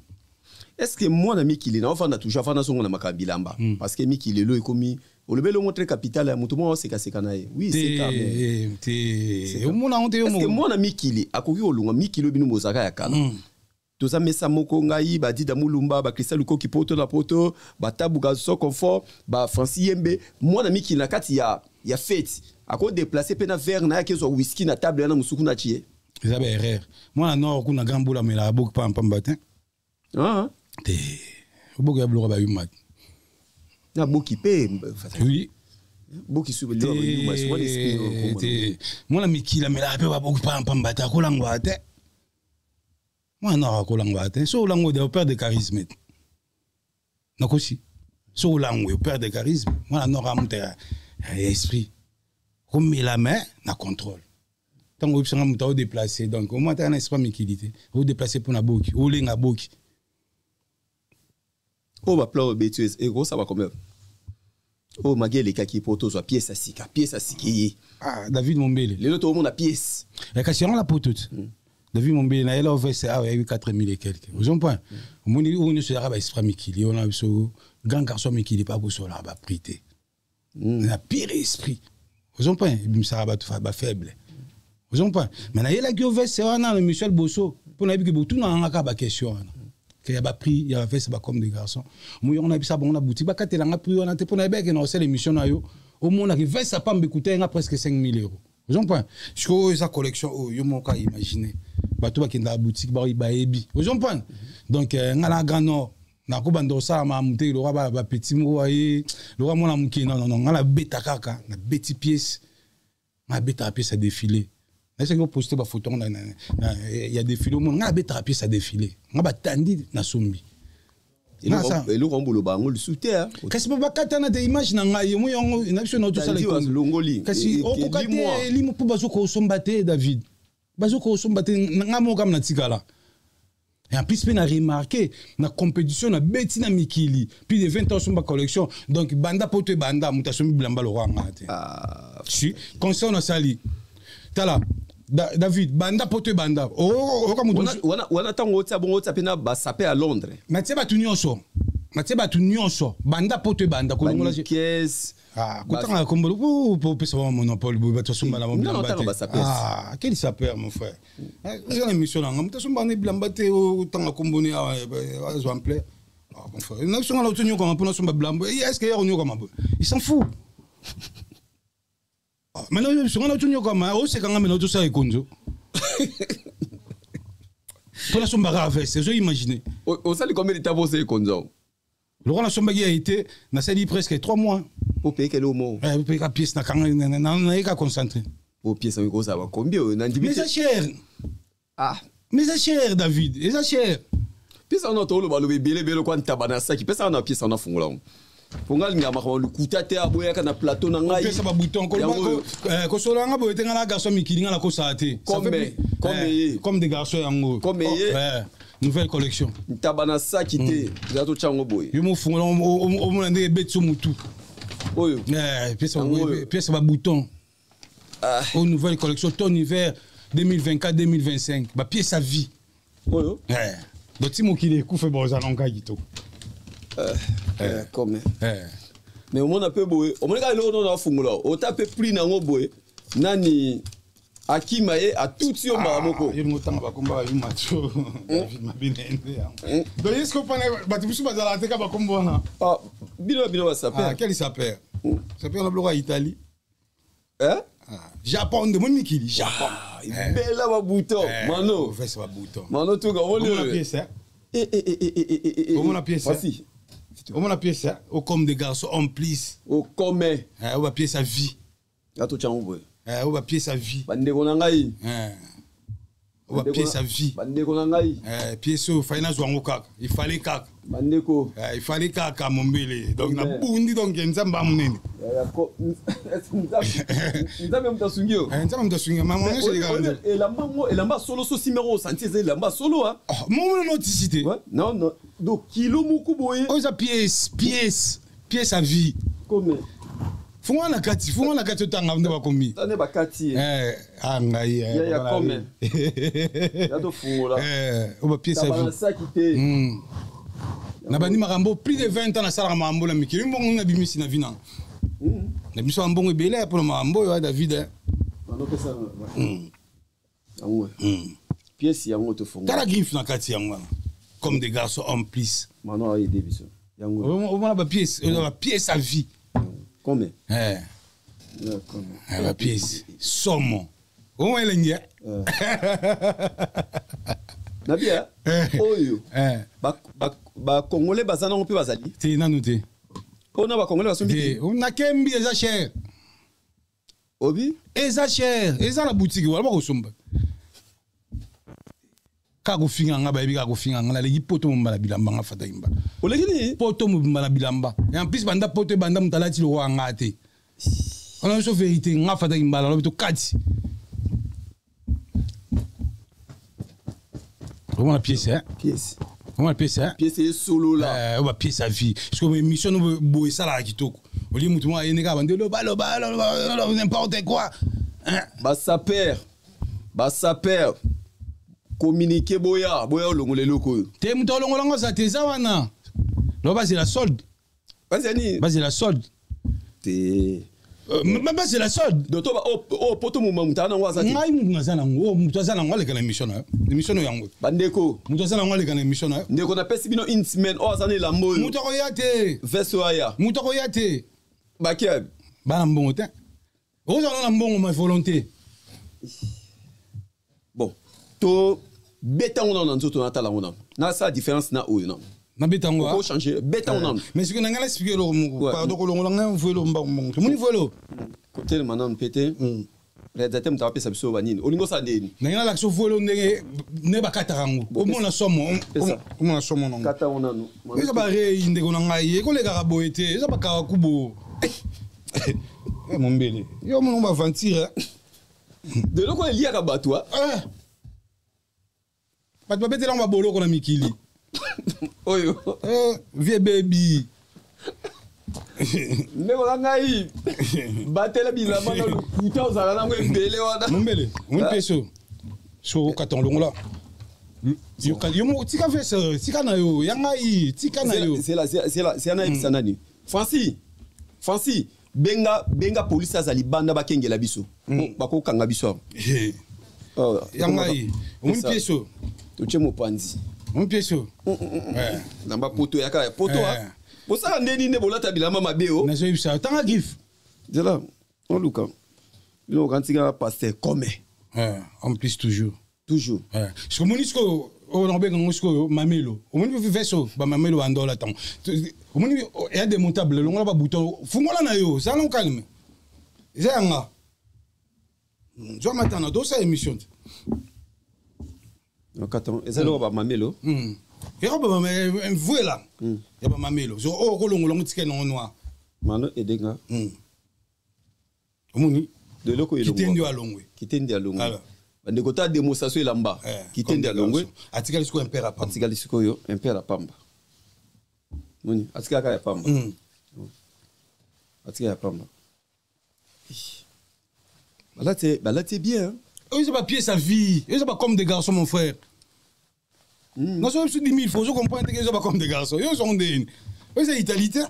Est ce que mwana mikili na ofanda toujours, afanda songo na makambo bilamba? Parce que mikili lelo ekomi, olobeli omo très capital ya moto moko osekaseka na ye, oui, seka, mais te, omona yango te yo est ce que moko. Mwana mikili akoki kolonga mikili oyo bino bozalaka ya kala? Toza mesa moko, ngai, badida Mulumba, bakristian Lukoki, poto na poto, batabuka so confort, bafrancis Yembe. Mwana mikili na kati ya fête akodéplacer mpe na verre na ye, akezwa whisky na table wana mosuku na tie. Eza baerreur. Mwana nord kuna, grand bula amelaka boki pampamba te. Ah, te, oboki ya biloko bayuma te. Na boki mpe? Oui. Boki su. Te, mwana mikili amelaka mpe baboki pampamba te, akolangwa te. Mwana nord akolangwa te. So olangwa de, operdre de charisme te. Nakosi so olangwe, operdre de charisme. Mwana nord amuta ya esprit, komela me na contrôle. Ntango oyebisanga moto aodéplacer, donc omoi ataka na esprit mikili te, odéplacer mpo na boki, olenga boki. Oyo baplan oyo obeti ekosala combien? Oyo magi elekaki mpo tozwa pièce ya sika, pièce ya sika eye. Ah, David Mombele. Lelo toomona pièce. Kasi yango la poto te. David Mombele nayela ovese awa yayebi 4000 et quelque, ozompoint. Omoni oyo nyonso ezalaka baesprit mikili oyo na biso. Grand garçon mikili mpe akosolaka baprix te na pire esprit, ozompoint, ebimisaka bato bafaible, ozompoint. Mais nayelaki ovese wana na Michel Boso mpo nayebi ke botunaka kaka baquestion wana ke ya baprix ya baveste, bacomme des garçons. Moi yango nayebisa bango na boutique, bakatelanga prix wana te mpo nayebaki na osala émission na yo. Omonaki veste apamba ekuta nga presque 5000 euros, ozompoint. Sikoyo oyo eza collection oyo yo moko aimagine. Bato bakendaka boutique bayebi, ozompoint. Donc nga na Grand Nord nakobanda kosala makambo te lokwa bapetit moko aye lokwa mwana moke. Non, non, nga nabeta kaka, nabeti pièce, nga nabetaka pièce ya défilé. Nayesaki oposte bafoto yango ya défilé. Omona nga nabetaka pièce ya défilé, nga batandi nasombi. Eloko yango boloba yango lisusu te. Kasi po bakatana te image na ngai omo yango na biso na tosala. Longoli. Kasi okoka te elimo mpo bazoka osomba te, David, bazoka osomba te. Nga moko kama na tikala. Et en plus mpe na remarqué na compétition na beti na mikili plus de 20 ans osomba collection. Donc banda poto ebanda, moto asombi bilamba lokwa nga te. Si concert nasali, tala David, banda poto ebanda, oyoka moto. Wana ntango otia bongo, otia mpe na basape ya Londres. Natie bato nyonso, natie bato nyonso banda poto ebanda kolongola. Kotanga kombo opesa bango monopole boye, bato asomba na bilamba te. Quel sapeur, mon frère? Eza na émission nanga, moto asomba na bilamba te, otanga komboni awa azwa ampleur. Mon frère, na biso nga na otonyokama mpona asomba bilamba. Est ce que ya konyokama boye? Il s'en fout. Maintenant biso nga na otonyokama, osekanga mena otosala ekonzo mpona asombaka veste, ozo imagine. Osali combien de temps po osala ekonzo? Lokwa nasombaki ya ete, nasali presque 3 mois. Opeyekele omo. Opeyeka pièce nakanga, nayeka concentré. Po pièce yango ekozala bakombi oyo nandimi. Mais eza cher. Ah. Mais eza cher, David, eza cher. Pièce wana toloba loba ebele ebele kwa ntaba na saki. Pesa wana pièce wana, fungola yango mpo nga alingaka makambo lokuta te, aboyaka na plateau na ngai. Opesa babouton kosola nga boye te. Nga na garçon mikili, nga nakosala te. Comme Comme des garçons yango. Comme ye. Nouvelle collection. Ntaba na saki te, eza totya yango boye. Yo mofungola, omona ndenge ebeti so motu. Oyo. Pièce babouton oyo, nouvelle collection automne hiver 2024 2025, bapièce à vie. Oyo. Donc ti mokili ekufa, bozala nka kitoko. Comme mais omona mpe boye, omoni kaka eloko nono afungola, ota mpe prix nango boye, nani akima ye atuti yo mbala moko. Ye motanga bakombo bayuma to David Mabine nde yango. Donc ye siko pana bato mosusu bazalaka te ka bakombo wana. Bino bino basaper. Quel saper? Saper na biloko ya Italie, Japon nde moni mikili Japon. Bela babouton mano. Veste babouton. Mano tuka omoni. Omona pièce, omona pièce. Voici. Omona pièce au Comme des garçons en plus. Au comme. Oyo bapièce à vie. Atotya yango boye. Oyo bapièce à vie. Bandeko na ngai. Oyo bapièce ya vie. Bandeko na ngai. Eh, pièce oyo fallait nazwa yango kaka, il fallait kaka. Bandeko. Eh, il fallait kaka mombele. Donc nabundi, donc Nzambe amonene. Nzambe moto asungi yo. Eh, Nzambe moto asungi mama nyonso elekaka. Elamba ngo, elamba solo, so simero osanti eza elamba solo a. Oh, momono notisi te. Non, non, donc kilo moko boye. Oyo eza pièce, pièce, pièce à vie. Comme fungola na kati, fungola na kati, otanga nde bakomi. Tande bakati. Eh, ah ngai. Eh, ya ya comme ya tofungola. Eh, oyo bapièce à vie. Saki te. Nabandi makambo plus de 20 ans, nasalaka makambo na mikili, mbongo nabimisi na vie nanga. Na biso ya mbongo ebele mpona makambo oyo, David. Yango pièce yango tofungola. Tala griffe na kati yango wana, comme des garçons en plus. Mano aide biso yango. Omona bapièce, bapièce à vie. Combien? Eh, bapièce somo, omona elengi. Nabia oyo bacongolais baza nango mpe bazali. Te, nanu te. Oyo na bacongolais basombi. Te, nakembi, eza cher. Obi. Eza cher, eza na boutique wala bakosomba kaka kofinga nga, bayebi kaka kofinga nga. Naleki poto mobimba na bilamba, nga Fataki Mbala. Oleki nini? Poto mobimba na bilamba. Et en plus, banda poto ebanda, moto alati lokwa nga te. Wana biso vérité, nga Fataki Mbala lobi tokati. Omona pièce, hein? Pièce. Omona pièce, hein? Pièce esolola. Oyo bapièce ya vie. Parce que émission no boye esalaka kitoko, olie motu moko ayende kaka bande loba loba loba n'importe quoi. Basaper, basaper, communiqué, boya, boya olongola eloko oyo. Te, moto alongola yango aza te, eza wana. Loba bazela solde. Bazela nini? Bazela solde. Te. Bazela solde. Donc oyo poto moma moto aza nango aza te. Ngai motu naza nango, oyo moto aza nango aleka na émission na yo, émission oyo yango. Bandeko. Moto aza nango aleka na émission na yo. Ndeko, napesi bino une semaine, oyo aza na elamba oyo. Moto akoya te. Veste oyo aya. Moto akoya te. Bakia. Bana mbongo te, ozala na mbongo ma volonté. Bon, to beta ngo nano na nzoto, natala ngo nano, nasala différence na oyo nano. Nabeta yango. Okochange, beta ngo nano. Mais soki na ngai naexplike eloko moko, pardon, kolongola ngai mvuelo mbango mbongo, tomoni vuelo. Kotelema nano mpe te, réalisateur moto apesa biso banini, olingi osala ndeni. Na ngai nalakisa vuelo ndenge nde bakataka yango, omona somo, omona somo nango. Kata ngo nano. Eza barei, ndeko na ngai, ekolekaka boye te, eza bakaka bo mombele yo mona baventure. De eloko eliaka bato. Bato babetelango baboloko na mikili. Oyo. Vie bebi. Ndeko na ngai, batela bilamba na lokuta ozala nango ebele wana. Mombele, omoni mpe so okata longola yo moko, tika vese, tika na yo ya ngai, tika na yo. Zela, nayebisa nani, Franci, Franci, benga, benga polisi aza libanda, bakengela biso, bakokanga biso awa. Ya ngai, omoni mpe so. Totie mopanzi. Omoni mpe so. Namba poto yaka ya poto bosala ndeni nde bolata bilamba mabe o. Nazoyebisa, tanga griffe. Zela, oluka bino okantinga pasteur comme. En plus toujours. Toujours. Siko omoni sikoyo oyo nakobenga yango sikoyo mamelo, omoni veste oyo bamamelo bandola ntango omoni eya démontable, longola babouton, fungola na yo, zala calme, eza yanga, zwa matana tosala émission te. Eza eloko bamamelo. Eko mvuela ya bamamelo oyo okolongola yango, tika nango noir. Mano edenga. Omoni. Eloko. Kitendi alongwe. Kitendi alongwe. Bandeko, ta démonstration elamba kitendi alongwe. Atikali sikoyo impere apamba. Atikali sikoyo impere apamba, moni atikali kaka ya pamba, atikali ya pamba. Balati, balati bien. Oyo eza bapièce à vie, oyo eza bacomme des garçons, mon frère. Naso biso 10 000 fois, ozo comprendre te, eza bacomme des garçons yo ozongo ndeni, oyo eza Italie te.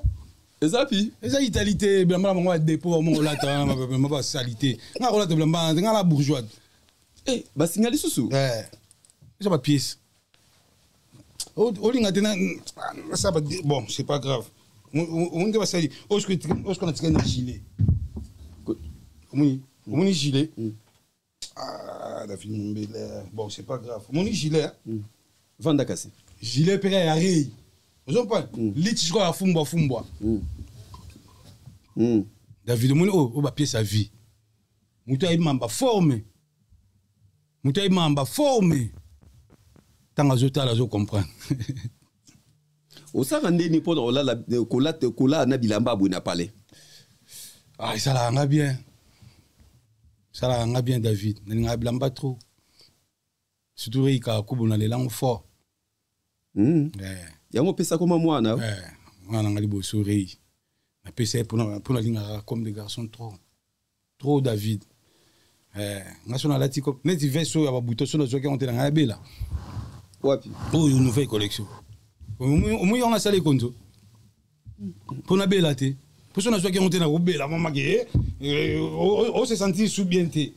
Eza pi. Eza Italie te, bilamba na bango ya dépôt, bango olata ma basali te, nga kolata bilamba te, nga na bourgeois. Basinga lisusu. Eza bapièce olinga te nasala. Bon, c'est pas grave, omoni nde basali oyo siko natikali na gilet, omoni, omoni gilet. Ah, David Mombele, bon, c'est pas grave, omoni gilet. Vanda kasi. Gilet mpe ya rei, ozompa liti sikoyo afumbwa fumbwa. David, omoni oyo, oyo bapièce ya vie, moto ayebi mamba forme. Moto ayebimaka baforme ntango azotala azocomprendre. Osalaka ndeni mpona kolala, kolala na bilamba boye na palais? Ah, esalaka nga bien, esalaka nga bien, David. Nalingaka bilamba trop, surtout reikaka kubu na lelango fort. Yango opesa koma mwana? Eh, mwana nanga liboso rei, napesa ye mpona alingaka comme des garçons trop trop, David. Eh, nga so nalati neti veste oyo ya babouton, so nazwaki yango te na ngai abela. Wapi? Oyo nouvelle collection, omoi yango nasala ekonzo mpo nabela te, mpo so nazwaki yango te nakobela mamake, ose sentir su bien te.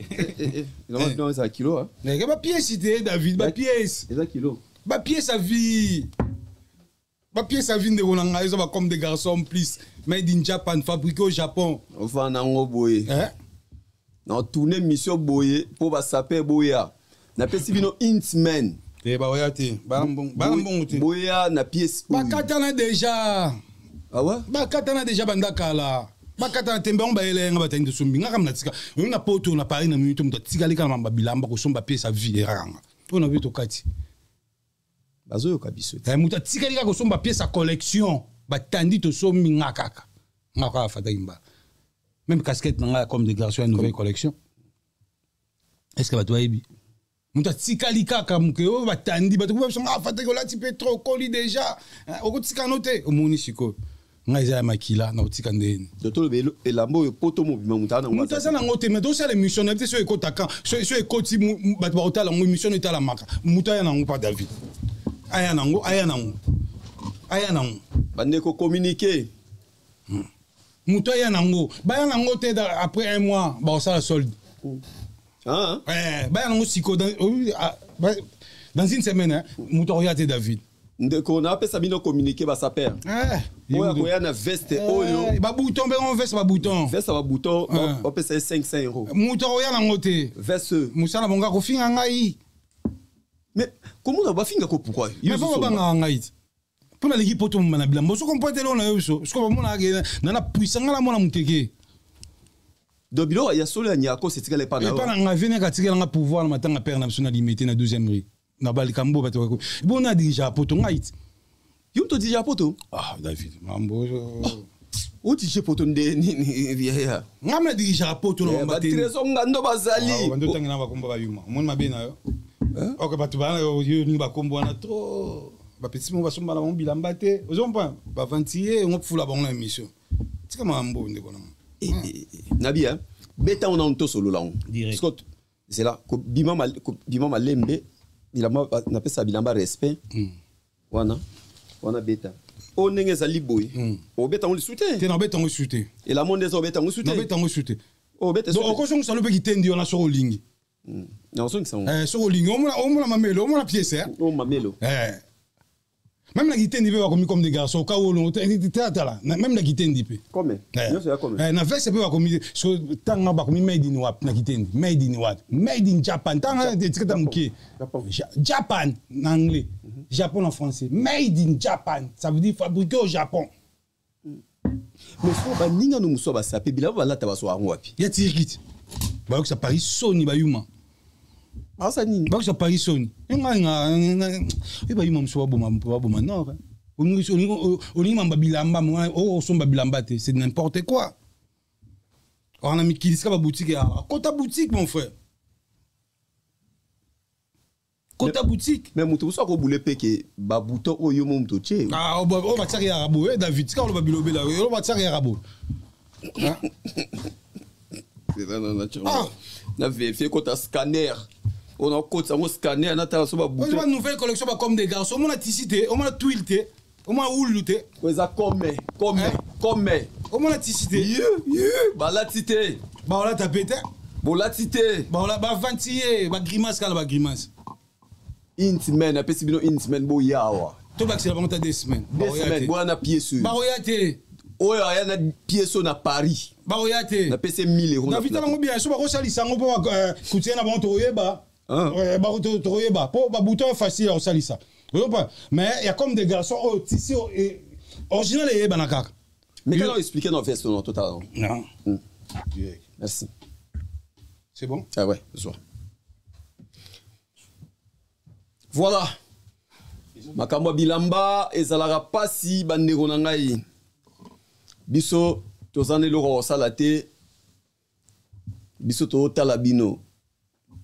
Eza kilo. Bapièce te, David, bapièce. Eza kilo. Bapièce à vie, bapièce à vie, ndeko na ngai, eza bacomme des garçons plus made in Japan, fabriqué au Japon. Ofanda yango boye na tourne mission boye mpo basape boya, napesi bino intman. Te, baoya te, bana mbongo te. Boya na pièce. Bakatana déjà. Awa. Bakatana déjà banda kala, bakatana tembe yango, bayela yanga, batandi tosombi. Nga kama natika oyo na poto na Paris na minute, moto atikali kaka na babilamba kosomba pièce à vie erakanga oyo na bi tokati. Bazoyoka biso te. Moto atikali kaka kosomba pièce ya collection, batandi tosombi, nga kaka, nga kaka Fataki Mbala. Même casquette na nga ya comme des garçons ya nouvelle collection, est ce que bato bayebi moto atikali kaka moke oyo batandi bato kuba biso? Nga Fataki, olati mpe trop, okoli déjà, okotika no te. Omoni sikoyo, ngai eza ya makila, na kotika ndeni. Toloba elamba oyo poto mobima moto aza. Moto aza nango te. Mais tosala émission na ye te, so ekotaka, so ekoti, bato bakotala yango, émission no etalamaka. Moto aya nango pa David, aya nango, aya nango, aya nango. Bandeko, communiqué. Moto aya nango, baya nango te, après un mois bakosala solde. Ah. Eh, baya nango siko dans une semaine, moto akoya te, David. Ndeko, napesa bino communiqué, basaper oyo akoya na veste oyo. Babouton mpe ngo, veste babouton. Veste ya babouton, bapesa ye 500 euros. Moto akoya nango te. Veste. Mosala bongo akofinga ngai. Mais komona bafingako pourquoi? Mais mpo babangaka ngai te, mpo naleki poto moma na bilamba, oso comprendre eloko na yo biso siko bamonaka nana puissant, ngai namona moteke. Donc biloko ya solo ya Nyakos etikala epa na epa na ngai. Vene katikela pouvoir na matanga père na biso na Limete na 12e rue na balikambo bato bona dirige poto ngai ti. Yo moto dirige poto? Ah, David, mambo. Odirige poto nde nini, yaya? Ngai na dirigeaka poto na Batrésor Ngando bazali. Bando otangela bakombo bayuma, omoni mabe na yo. Ok, bato bana yo ningi bakombo wana trop, bapesi mo basomba na bango bilamba te, ozompa bavantiye yango, fula bango na émission. Tika makambo, ndeko na. Nabi beta ngo nanu, tosolola ngo. Direct. Zela, bima malembe, bilamba napesa bilamba respect. Wana wana, beta oyo ndenge ezali boye, obeta ngo lisu te. Te, nabeta yango lisu te. Elamo nde eza, obeta yango lisu te. Nabeta yango lisu te. Obeta. Donc okozongisa lo mpe kitendi wana soki olingi. Nazongisa ngo. Soki olingi, omona mamelo, omona pièce. O mamelo. Même na kitendi mpe bakomi comme des garçons oka wolongo tala, même na kitendi mpe. Comme nyonso ya comme. Na veste mpe bakomi, so tanga bakomi made in what na kitendi, made in what, made in Japan. Tanga etiketa moke, Japan na anglais, Japon en français, made in Japan, ça veut dire fabriqué au Japon. Mais so baninga no mosusu basape bilamba balata, bazwa yango wapi? Ya tirikiti bayokisa Paris soni, bayuma. Baosa nini? Bayokisa Paris soni. Ngai oyo bayuma mosusu baboma, baboma nord. Olingi mamba bilamba, osomba bilamba te, c'est n'importe quoi. Or na mikili sika baboutique ya kota boutique, mon frère, kota boutique. Mais moto mosusu akobule mpe ke babouton oyo mo moto tie. Oyo batiaka yaka boye, David, tika oloba bilobela oyo batiaka yaka boye. Na vérifie kota scanner oyo, nakotisa yango scanner, natala so babouton. Nouvelle collection ba comme des garçons, omona tisi te, omona tuile te, omona wulu te. Oyo eza comme comme comme. Omona tisi te. Balati te. Baolata pe te. Bolati te. Bavantiye bagrimace, kala bagrimace. Intman apesi bino intman, boya awa. Tobakisela bango ta 2 semaines. 2 semaines, boya na pièce oyo. Bakoya te. Oyo aya na pièce oyo na Paris. Bakoya te. Napesi 1000 euros. Na vitala yango bien, so bakosalisa yango mpo kutie na bango, tokoyeba, tokoyeba mpo babouton facile ya kosalisa oyopa. Mais ya comme des garçons oyo tisi original eyebana kaka. Mais quand on expliqué dans veste non total. Non. Merci. C'est bon. Ah ouais, zwa. Voilà, makambo ya bilamba ezalaka pasi, bandeko na ngai. Biso toza na eloko ya kosala te, biso tozotala bino.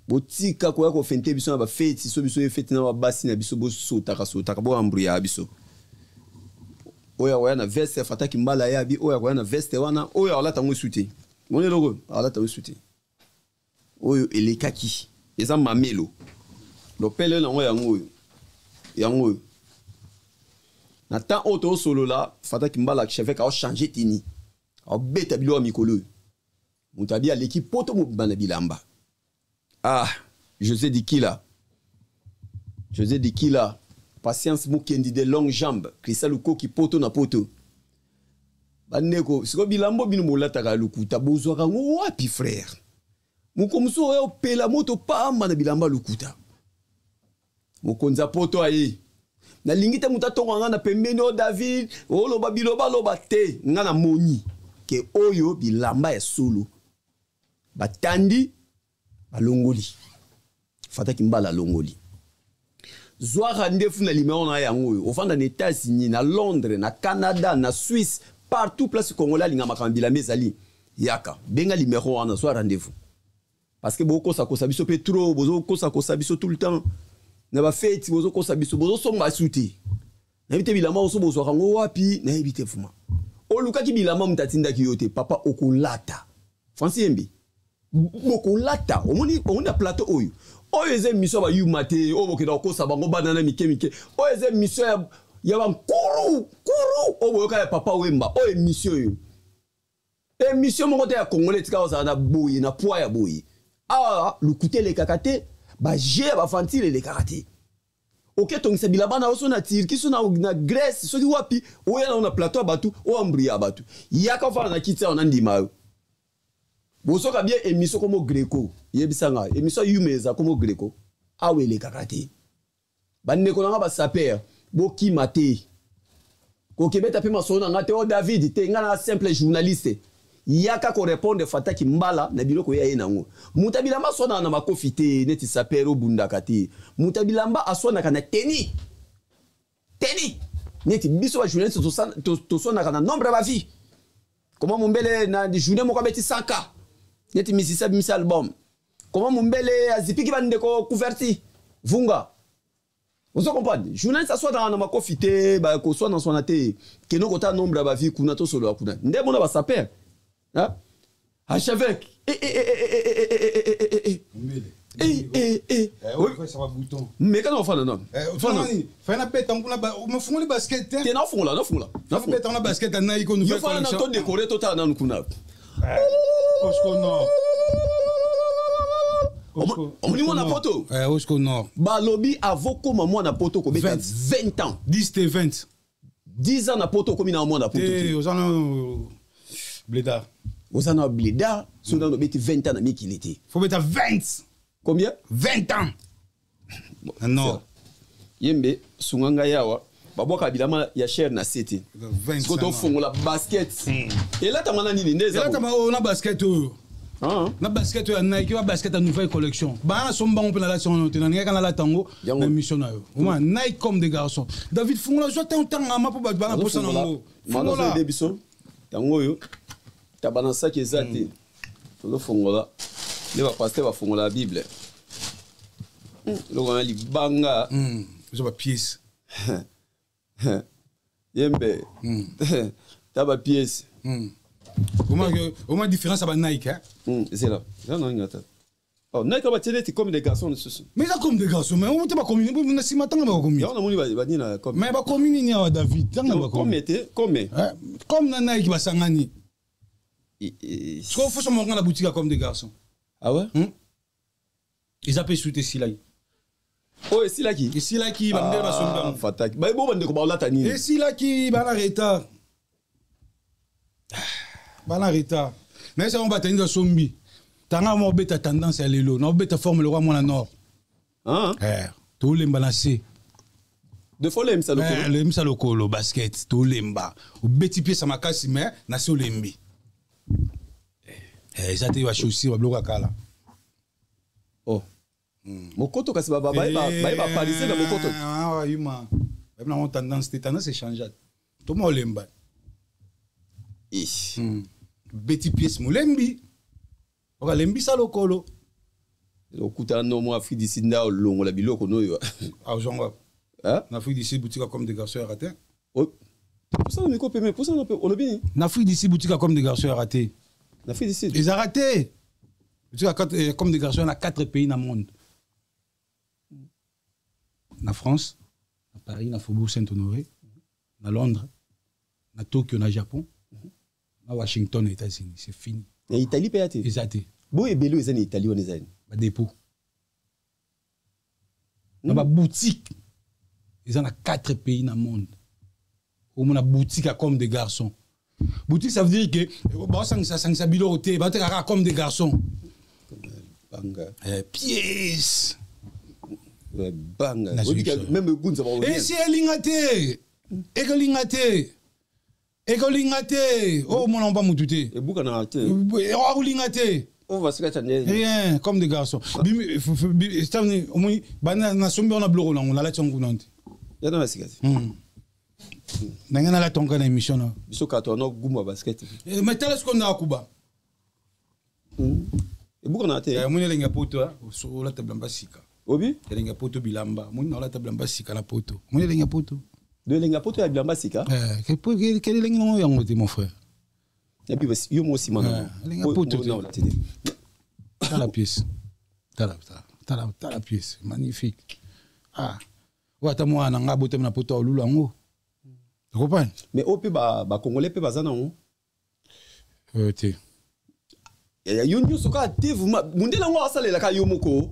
Botika koya kofente biso na bafeti. So biso efeti na babasi na biso, bosotaka sotaka, boambruya biso. Oyo akoya na veste afataki mbala ye abi, oyo akoya na veste wana, oyo alata yango esu te. Moni eloko oyo alata yango esu te. Oyo elekaki eza mamelo lopele nango, yango oyo, yango oyo. Na temps oyo tozosolola, Fataki Mbala archevêque aochange tini, aobeta biloko ya mikolo oyo. Moto abi aleki poto mobimba na bilamba. Ah, José Dikila, José Dikila, Patience Mukendi de longue jambe, Christian Lukoki, poto na poto. Bandeko, sikoyo bilamba bino bolataka ya lokuta, bozwaka yango wapi, frère? Moko mosusu oyo opela moto pamba na bilamba lokuta. Mokonzi ya poto aye, nalingi te moto atonga nga na pembeni. O David, oloba bilobaloba te. Nga namoni ke oyo bilamba ya solo, batandi, balongoli. Fataki Mbala alongoli. Zwa rendez-vous na numéro na yango oyo. Ofanda na États-Unis, na Londres, na Canada, na Suisse, partout place congolais alinga makambo bilamba ezali, yaka, benga numéro wana, zwa rendez-vous, parce que bokosakosa biso mpe trop. Bozokosakosa biso tout le temps na bafeti, bozokosa biso, bozosomba su te. Nayebi te bilamba oso bozwaka yango wapi, nayebi te. Fuma olukaki bilamba, moto atindaki yo te. Papa, okolata Francis Yembi, bokolata. Omoni, omoni na plateau oyo, oyo eza émission ya bayuma te, oyo bokenda kokosa bango bana na mike mike. Oyo eza émission ya bankuru kuru oyo boyoka ya Papa Wemba. Oyo émission oyo, émission moko te ya Congolais etika kozala na boye na poids ya boye. Awa lokuta elekaka te, baje ya bafantile elekaka te. Oketongisa bilamba na yo so na Turquie, so na Grèce, soki wapi, oya nango na plateau ya bato, oyo ambri ya bato. Yaka ofanda na kiti awa na ndima yo. Bosoka bien émission komo Greco, yebisa nga émission yume eza komo Greco, awa elekaka te. Bandeko na nga basaper, bokima te, kokebeta mpe masolo na nga te. O David te, nga na simple journaliste. Yaka korépondre Fataki Mbala na biloko ya ye nango. Moto ya bilamba aswanaka na makofi te, neti saper obundaka te. Moto ya bilamba aswanaka na teni teni, neti biso bajournaliste toswanaka na nombre ya bavues. Comment mombele na journée moko abeti 100K, neti musicien abimisi album? Comment mombele azipiki bandeko couverture vunga? Ozo comprendre, journaliste aswanaka na makofi te, bakoswana swana te. Kende kota nombre ya bavues kuna, tosolola kuna. Nde mona basaper archevêque. Meka na ofanda nano. Mafungoli basket. Te, nafungola, nafungola. Beta na basket ya Nike. Yo fanda na to décoré, totala nanu kuna. Osco Nord. Omoni mwana poto. Osco Nord. Balobi avokoma mwana poto kobeta 20 ans. 10 te, 20. 10 ans na poto, okomi na mwana poto. Te, oza na blédard. Oza na blédard so nano obeti 20 ans na mikili te. Faut beta 20. Combien? 20 ans na nord. Yembe sunga ngai awa, babwaka bilamba ya cher na se te. Siko tofongola basket, elatama na nini nde? Elatama oyo na basket oyo, na basket oyo ya Nike, ba basket ya nouvelle collection. Baa nasomba bango mpe nalati yango te, nalingaka nalata yango na émission na yo. Oma Nike Comme des Garçons. David, fungola, zwa te otangama mpo bato bana posa nango. Fungola biso yango oyo, taba na saki eza te. Tozofongola nde bapaster bafongola Bible, eloko wana libanga. Eza bapièce. Yembe ta bapièce. Oma différence ya baNike. Zela, eza na ngata. Oh, Nike batie neti Comme des Garçons lisusu. Mais eza Comme des Garçons, mais omo te bakomi na nsima, ntango bakomi. Yango namoni banini na comme. Mais bakomi nini awa, David? Ntango bakomi te comme. Comme na Nike basangani. Sikoyo foso moko na boutique ya Comme des Garçons. Ah ouais? Eza mpe su te, esilaki. Oyo esilaki? Esilaki, bandele basombi yango. Fataki bo bandeko baolata nini? Esilaki, bana retard, bana retard. Nayesa bango batandi basombi. Tanga mo obeta tendance ya lelo na obeta forme lokwa mwana nord. Tolemba na se. De fois olemisa lokolo. Olemisa lokolo, basket tolemba, obeti pièce makasi, mais na se olembi. Eza te bachaussure, babiloko ya kala. Oh. Mokoto kasi baye baparisien na mokoto. Ah, yuma bayebi nango tendance te, tendance echange toma olemba. Beti pièce molembi, okalembisa lokolo. Okutana no mo Afrique du Sud nda olongola biloko noyo. Azonga na Afrique du Sud, boutique Comme des Garçons ya raté. Pusana miko peme, pusana pe olobi nini? Na Afrique du Sud, boutique Comme des Garçons ya raté. Na Afrique du Sud eza raté. Boutique Comme des Garçons na quatre pays na monde: na France, na Paris, na Faubourg Saint-Honoré, na Londres, na Tokyo, na Japon, na Washington, na États-Unis. C'est fini. Na Italie mpe ya te? Eza te. Boyo ebele oyo eza na Italie wana eza nini? Badépôt na baboutique eza na quatre pays na monde. Omona boutique ya Comme des Garçons, boutique, ça veut dire que baosangisa sangisa biloko te, batekaka kaka Comme des Garçons. Banga. Pièce. Banga. Même egunza. Esi elinga te, ekolinga te, ekolinga te. Oyo omona mpa mutu te. Ebukana te. Akolinga te. Rien, Comme des Garçons. Omoni nasombi wana biloko nango, nalati yango kuna te. Yana basika te. Ndenge nalati yango na émission na biso kato wana gumba basket. Mais tala sikoyo ndaka kuba. Ebukana te. Omoni elenge ya poto, olata bilamba sika. Obi. Elenge ya poto, bilamba omoni na olata bilamba sika na poto. Omoni elenge ya poto. Do elenge ya poto ya bilamba sika. Quel elenge nango yango te, mon frère? Epi yo mo nsima. Elenge ya poto te. Tala pièce, tala, tala, tala, tala pièce, magnifique. Ah, oyo ata mwana na nga abotami na poto alula yango, okompane. Mais oyo mpe bacongolais mpe baza nango? Te. Yo nyonso kaka te, mundele yango asalelaka yo moko.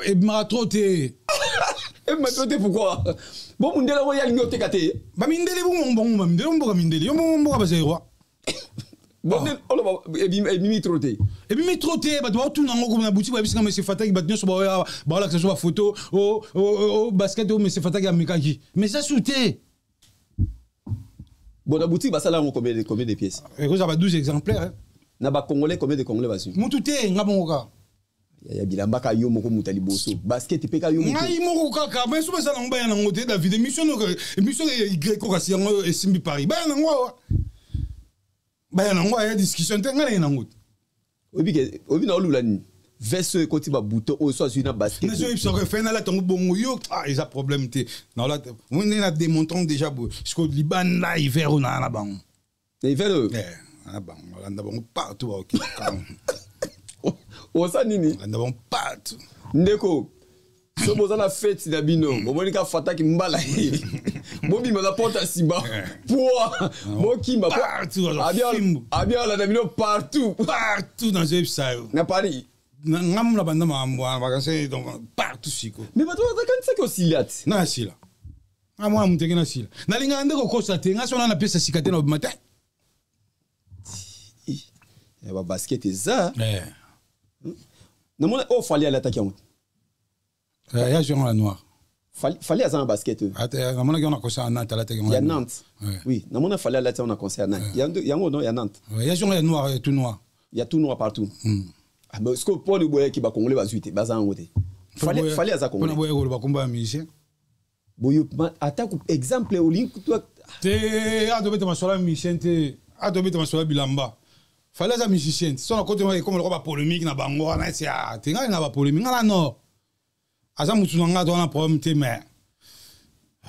Ebimaka trop te. Ebima trop te pourquoi? Bo mundele yango ye alingi oteka te. Bamindele bongo, bango bamindele, mboka mindele, yo mboka bazairoi. Oloba ebimi trop te. Ebimi trop te. Bato baotuna yango na boutique, bayebisika monsieur Fataki. Bato nyonso baolakisa so bafoto o basket oyo monsieur Fataki amekaki, mais eza su te. Bon, na boutique basala yango combien de pièces? Ekozala ba 12 exemplaires. Na bacongolais, combien de Congolais bazwi? Mutu te, nga bongo kaka. Ya bilamba ka yo moko mutu ya liboso, basket mpe ka yo moko. Ngai moko kaka. Mais so basala yango, baya nango te. David, émission, émission y kasi yango esimbi Paris, baya nango awa, baya nango aya discussion te, ngai naye nango te. Oyebi ke oyebi na olula nini, veste oyo ekoti babouton oyo so azwi na basket. Nazoyebisaka fe nalata yango bongo yo. Ah, eza problème te, naolata ndenge na démontrant déjà boye. Siko libanda hiver oyo naa na bango. Na hiver oyo? Na bango, alanda bango partout, baokeka. Osa nini? Alanda bango partout. Ndeko, so boza na fête na bino, bomoni ka Fataki mbala ye, bobima na porte ya nsima poa bokimba. Abi alanda bino partout. Partout, nazoyebisa yo. Na Paris. Nga mona banda makambo wana vacances, donc partout siko. Mais bato bazakanisaki osila ti. Na sila, nga mwana mutenge na sila, nalingaka nde kokosa te. Nga so na napesa sika te na obima te. Babasket eza namona oyo Fally alataki yango. Ya yango ya noir. Fally aza na basket. Namonaki yango na concert ya Nantes, alataki yango. Ya Nantes, oui, namona Fally alati yango na concert ya Nantes. Yango no ya Nantes. Ya yango ya noir, ya tout noir. Ya tout noir partout. Ah, parce que mpo boyaki bacongolais bazwi te, baza yango te. Fally aza congolais. Mpona boya koloba kombo ya musicien. Boyo ata exemple olingi. Te, atobeta masolo ya musicien te, atobeta masolo ya bilamba. Fally aza musicien. So na kote ekoma lokola bapolémique na bango wana esi te. Ngai na bapolémique, ngai na nord aza mutu na ngai to wana problème te, mais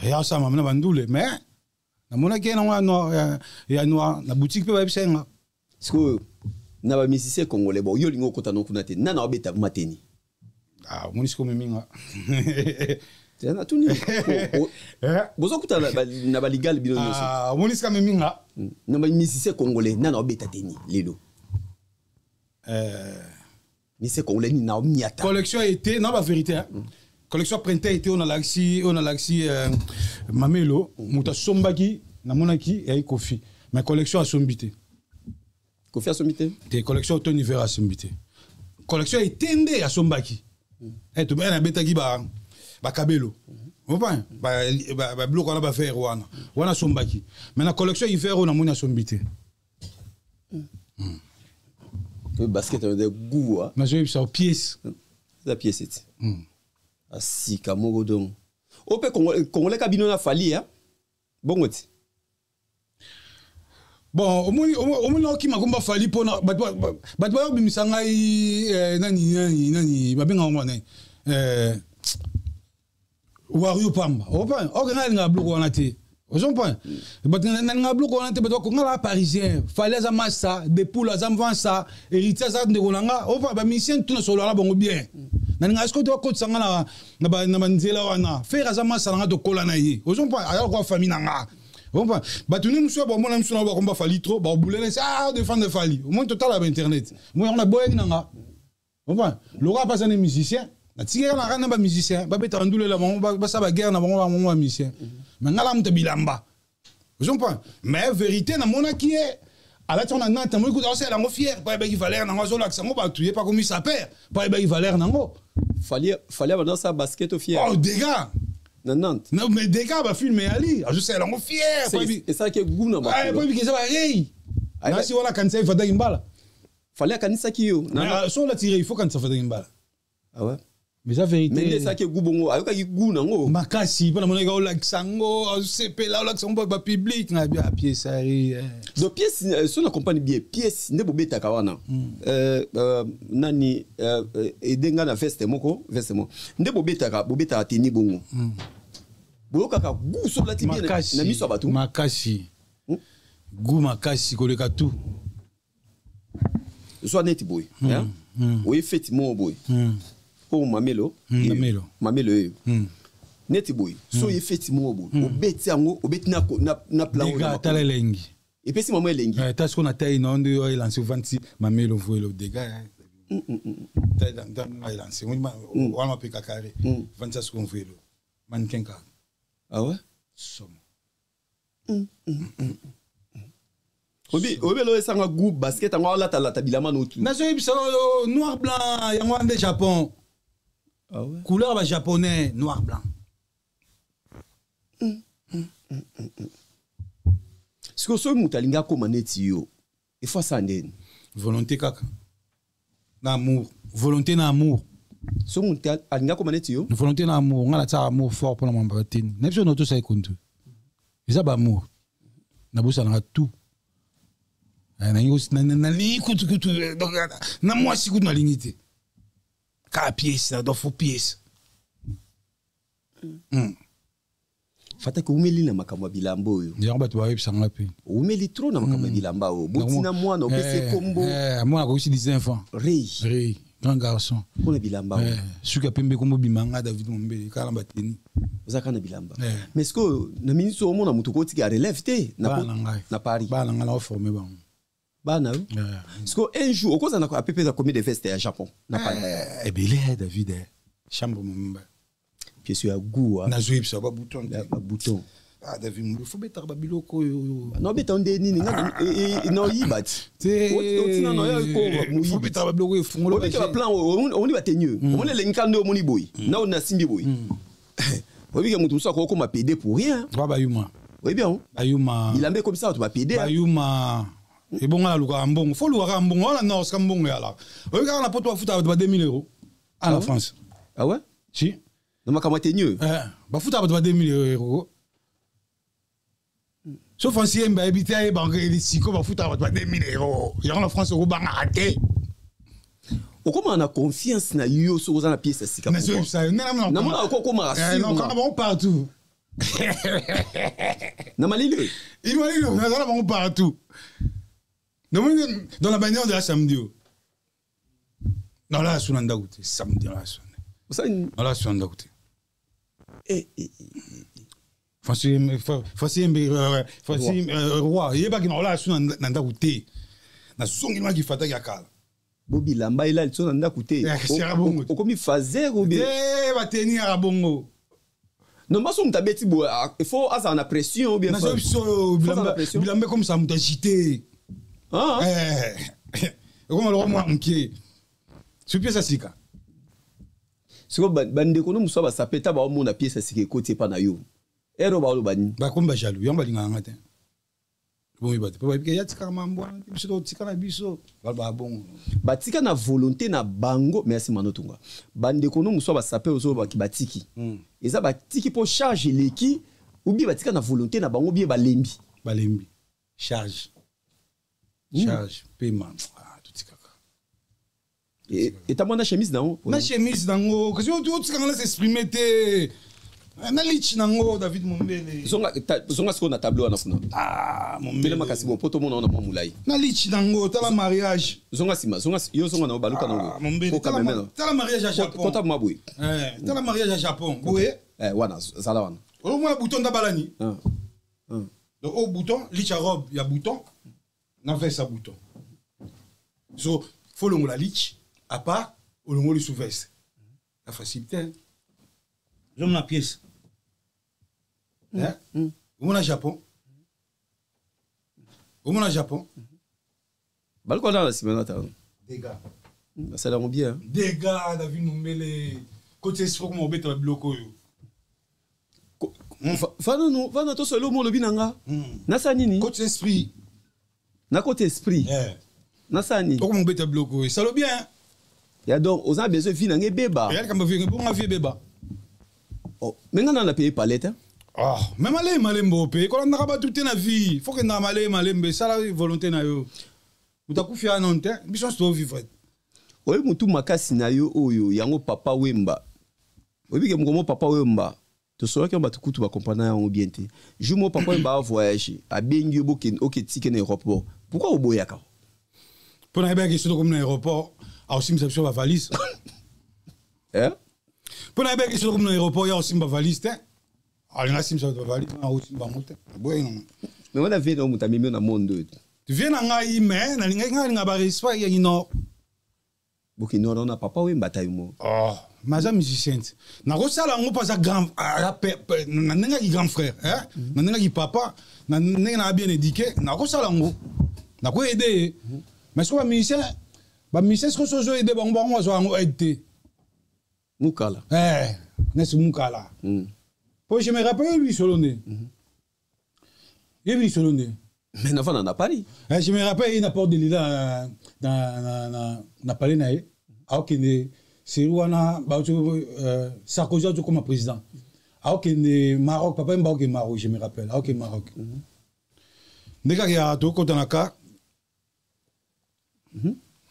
ya osala na bandule. Mais namonaki ye nango ya noir, ya noir na boutique mpe bayebisa ye nga. Sikoyo na bamusicien congolais, bon, yo olingi okota no kuna te, nana obeta mateni? Ah, omoni sikoyo omeminga. Natuni, bozokuta na baligale bino nyonso. Omoni sika meminga. Na bamusicien congolais, nana obeta teni lelo? Musicien congolais nini na omiata? Collection été na bavérité, collection printemps été oyo nalakisi, oyo nalakisi mamelo, moto asombaki namonaki eyai Kofi, mais collection asombi te. Kofi asombi te? Te, collection automne hiver asombi te. Collection été nde asombaki. Nabetaki bakabelo, comprends, babiloko wana, bavert wana, wana asombaki, mais na collection hiver oyo namoni asombi te. Basket de goût. Nazoyebisa pièce. Eza pièce ti asika moko donc o mpe congolais ka bino na Fally ya bongo ti. Bon, omoni naokima komba Fally mpona bato bayobimisa ngai nani nani nani, babengaka ngo nani, wario pamba. Opa oke, ngai alingaka biloko wana te. Ozomprendre, bato nalingaka biloko wana te. Bato bakonga la parisien, Fally aza masa depule, aza mvansa, Héritier aza ndeko na nga. Opa bamusicien tuna solola bango bien. Nalingaka sikoyo te bakotisa nga na banzela wana. Ferre aza masa na nga, tokola na ye. Ozomprendre, aza lokola famille na nga. Comprends, bato ne mosusu bamona misu na bakomba Fally trop, babulele ah, défendre Fally. Omoni, totala ba internet moi yango naboyaki na nga. Comprends, lokola mpasa ne musicien, natikaka na kaka na bamusicien babetaka ndulela bango, basala baguerre na bango, bango bamusicien, mais nga la moto bilamba. Ozomprendre, mais vérité, namonaki ye alati yango na Nantes, namoni kuta aosala yango fier mpo ayebaki valeur nango, azolakisa yango bato, ye mpe akomi sapeur mpo ayebaki valeur nango. Fally abanda osala basket o fier? Oh, dégâts. Na Nantes? Non, mais dégâts, bafilm eyali, azosala yango fier. Esalaki gu na po ayebiki eza barei nasi wana, akanisa efandaki mbala. Fally akanisaki yo? So olati rei, il faut kanisa fandaki mbala. Ah ouais? Mais eza vérité. Mais nde esalaki gu bongo, ayokaki gu nango? Makasi, mpo namonaki olakisa yango, azosepela, olakisa yango bapublic na bi apièce ari. Donc pièce, so na comprendre bien, pièce nde bobetaka wana, nani ede nga na veste moko, veste moko nde bobetaka, bobetaka teni bongo, boyokaka gu so olati bien na miso ya bato? Makasi, gu makasi koleka tout. Zwa neti boye, oye feti moko boye mpo mamelo. Mamelo. Mamelo oyo neti boye, so oye feti moko boye, obeti yango, obeti na plan. Tala elengi. Epesi mama elengi. Ta sikoyo na tai na nde oyo elance, ovandisi mamelo voelo, dégâts elance wana, mapeka carré, vandisa sikoyo mvuelo, mannequin kaka. Ah ouais? Somo. Obi obi elo esanga gu basket yango, alatalata bilamba no tu. Nazoyebisa oyo noir blanc, yango wana nde Japon. Ah ouais? Couleur bajaponais, noir blanc. Sikoyo soki moto alingi akóma neti yo, ifo asala ndeni? Volonté kaka na amour, volonté na amour. Soki moto alingi akóma neti yo? Volonté na amour. Nga natiaka amour fort mpona mambo bateni na biso. Notosala ekontu eza baamour, nabosanaka tout. Nalingi kutu kutu na mwasi kutu nalingi te, kaka pièce, donc faut pièce. Fataki, umeli na makambo ya bilamba oyo. Yango bato bayebisanga mpe. Umeli trop na makambo ya bilamba oyo. Botina mwana, opesi ekombo? Mwana akokisi 19 ans. Rei? Rei, grand garçon. Mpona bilamba oyo? Suki ya pembe, kombo bimanga David Mombele, kaka na bateni. Oza kaka na bilamba, mais ce que na minisi omona moto kotika relève te na Paris? Bana ngai, naoforme bango. Bana yo? Parce que un jour okozala na apepe eza combien de veste ya Japon na Paris? Ebele, David, chambre momba. Pièce ya goût. Nazoyebisa babouton. Babouton. Ah, David Mulu, faut betaka babiloko oyo. Nobeta nde nini? Nga naoyiba ti. Otina nayo betaka babiloko oyo efungolo. Obeta baplan, omoni batenue, omoni elengi kaka nde omoni boye na oyo nasimbi boye. Oyebi ke moto mosusu akokoma pédé pour rien. Wa bayuma. Oyebi yango? Bayuma. Bilamba ekomisa bato bapédé. Bayuma. Ebongo nalukaka mbongo, fo lukaka mbongo wana nord sika mbongo eyalaka. Oyebi kaka na poto bafutaka bato ba 2000 euros à la France. Ah ouais? Si. Na makambo ya tenue? Bafutaka bato ba 2000 euros. So Francis Yembe ayebi te, ayebaka siko bafutaka bato ba 2000 euros yango na France, okobangaka te. Okomaka na confiance na yo soki oza na pièce ya sika? Namonaka okomaka. Nakanga bango partout. Na malili. Malili, naza na bango partout. Dans la bannière de la samedi o nala so na ndako te, samedi nala so, nala so na ndako te. Francis Yembe, Francis Roi yebaki na olala so na ndako te, nazongelimaki fataki ya kala. Bo bilamba elali so na ndako te, okomi fazer? Obe bateni yaka bongo. Non, so moto abeti boye, il faut azala na pression ou bien? Biso bilamba ekomisa moto agité, ekoma loko mwa moke so pièce ya sika. Sikoyo bandeko no mosusu basape ta baomona pièce ya sika ekoti epa na yo, ero baoloba nini? Bakomi bajaloux, yango balingaka nga te. Boyeba te, po bayebi ke ya tikaka mambo wana te, biso totika na biso balobaka bongo. Batika na volonté na bango. Merci Mano Tunga. Bandeko no mosusu basape ozo baki batiki. Eza batiki po charge eleki ou bien batika na volonté na bango, bien balembi. Balembi charge. Charge pema, ah, totikaka. Etambo na chemise nango. Na chemise nango, kasi otikanga na s'exprimer te. Na lich nango David Mombele. Zonga zonga sikoyo na tableau wana kuna. Ah, Mombele. Telema kasi bon po tomona wana mwa molai. Na lich nango, tala mariage. Zonga nsima, zonga, yo zonga na baluka nango. Ah, Mombele. Po Tala, kameme na. tala mariage ya Japon. Kota mwa boye. Eh, tala mariage ya Japon. Boye. Eh, wana zala wana. Omona bouton ndabalani. Ah. Ah. Donc au bouton, lich ya robe ya bouton, na veste ya bouton. So faut longola lich à part olongoli sous veste. La facilité. J'aime la pièce. Hein? Omona Japon. Omona Japon. Baluka wana na nsima na tala. Dégâts. Basala yango bien. Hein? Dégâts, David Mombele. Côté esprit comment obeta biloko oyo. Vana no, vana to solo mo lobi nanga. Nasa nini? Côté esprit. Na côté esprit. Yeah. Nasa nini? Okoma obeta biloko oyo. Salo bien. Ya donc oza besoin vie nanga ebeba. Eyali kamba vie bonga vie ebeba. Oh, mais nga na paye palette. Hein? Ah, mais malé malembo pe kolandaka bato te na vie. Faut que na malé malembe sala volonté na yo. Utakufi ano te, biso nyonso vivre. Oyo mutu makasi na yo oyo yango Papa Wemba. Oyebi ke mokomo Papa Wemba tosolaki yango bato kutu bakomprendre yango bien te. Jour moko Papa Wemba avoyage, abengi yo bokende oketike na aéroport. Pourquoi oboyaka? Mpo nayebaki soki tokomi na aéroport akosimisa biso bavalise. Eh? Mpo nayebaki soki tokomi na aéroport ya kosimba valise te, alinga asimisa bato bavalise, akosimba yango te, aboyaki nango. Mais wana vie na yo moto amemi yo na monde oyo. Vie na ngai, mais nalingaki ngai alinga barespect yaki nord. Bokende wana na Papa Wemba ata yo moko. Oh, mais aza musicien te. Nakosala yango mpo aza grand, aza na ndenge aki grand frère, hein? Na ndenge aki papa, na ndenge na bien éduqué, nakosala yango. Nakoyede ye. Mais soki bamusicien, bamusicien soki ozo aider bango, bango bazwa yango aide te. Mukala. Eh, nesi Mukala. Po je me rappelle yebi lisolo nde. Yebi lisolo nde. Mais navanda na Paris. Eh, je me rappelle ye na Porte de Lila na palais na ye. Aokende seri wana bauti Sarkozy auti okoma président. Aokende Maroc, papa yemba aokende Maroc, je me rappelle, aokende Maroc. Nde kaka ya tokota na car.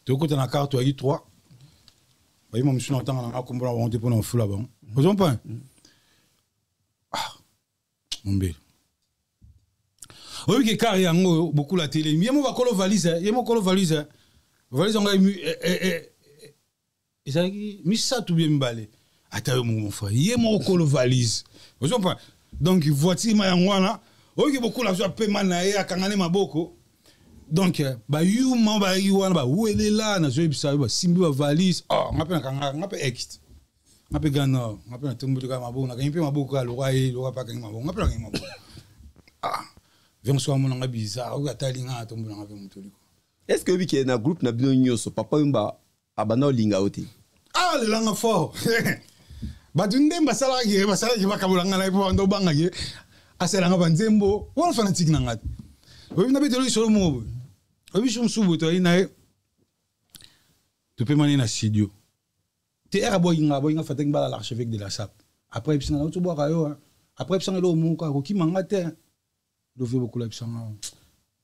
Tokota na car toyaki 3. Bayima mosusu na ntanga na nga kombo na bango te mpo na kofula bango. Ozo comprendre? Ah, Mombele. Oyebi ke car yango bokula telemi. Ye mo bakolo valise, ye mo kolo valise. Valise yango ezalaki misato bien mibale. Ata yo mon frère, ye moko kolo valise. Ozo comprendre? Donc voiture ma yango wana, oyebi ke bokula azwa pema na ye akangane maboko. Donc ba yuma ba yi wana ba welela na zoyebisa yo ba simbi ba valise. Ah, nga pe nakanga, nga pe ex. Nga pe gana, nga pe natomboki kaka maboko, nakangi mpe maboko kaka lokwa ye, lokwa pe akangi maboko, nga pe nakangi maboko. Ah, viens soir mona nga bizarre, oyo atali nga atombola nga pe moto liko. Est-ce que oyebi ke na groupe na bino nyonso Papa Wemba abanda olinga yo te? Ah, lelanga fort. Bato nde basalaki ye, basalaki bakabola nga na ye mpo banda obanga ye, asalanga ba nzembo, wana fanatique na nga te. Oyebi na betelo lisolo moko boye. Oyebi biso mosusu boye toyaki na ye, topemani na studio. Te ere aboyaki nga, aboyaki nga fataki mbala l'archevêque de la SAP. Après yebisi nga nauti obwaka yo, hein. Après yebisi nga eloko moko akokima nga te. Love bokola yebisa nga.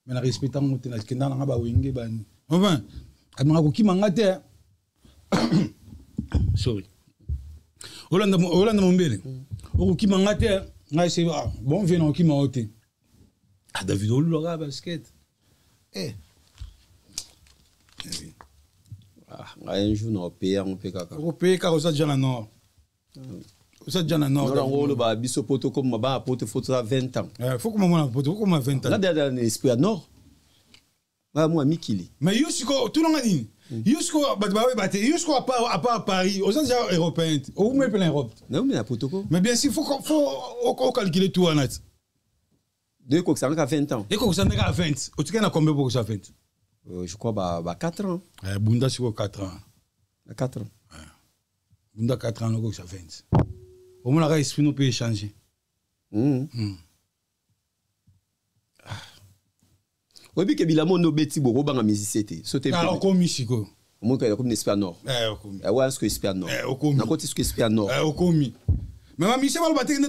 Mais na respecta ngo te, nakenda na nga ba wenge bani. Enfin, abinga kokima nga te. Sorry. Olanda olanda Mombele. Okokima nga te, ngai se ah, bon viens na okima yo te. Ah David olulaka basket. Eh. Ah, ngai un jour na opeye yango mpe kaka. Okopeye kaka oza déjà na nord. Oza déjà na nord. Nord yango oloba biso poto koma bana poto faut toza 20 ans. Eh, faut koma mwana poto, koma 20 ans. Nga déjà na esprit ya nord. Nga mwa mikili. Mais yo siko tunanga nini? Yo siko bato bayeba te. Yo siko à part Paris, oza déjà européen. Oumeli pe na Europe. Na oumeli na poto ko. Mais bien sûr faut ocalculer tout wana. De ekokisa kaka 20 ans. Ekokisa kaka 20. Otikali na combien pour kokisa 20? Je crois ba 4 ans. Eh, bunda siko 4 ans. Ba 4 ans. Eh. Bunda 4 ans okokisa 20. Omonaka esprit no pe échanger. Ah. Oyebi ke bilamba oyo obeti boko obanga musicien te so te. Ah, okomi sikoyo. Omoni kaka nakomi na esprit ya nord. Eh, okomi. Eh, wana sikoyo esprit ya nord. Eh, okomi. Nakoti sikoyo esprit ya nord. Eh, okomi. Mais ba musicien baloba te nde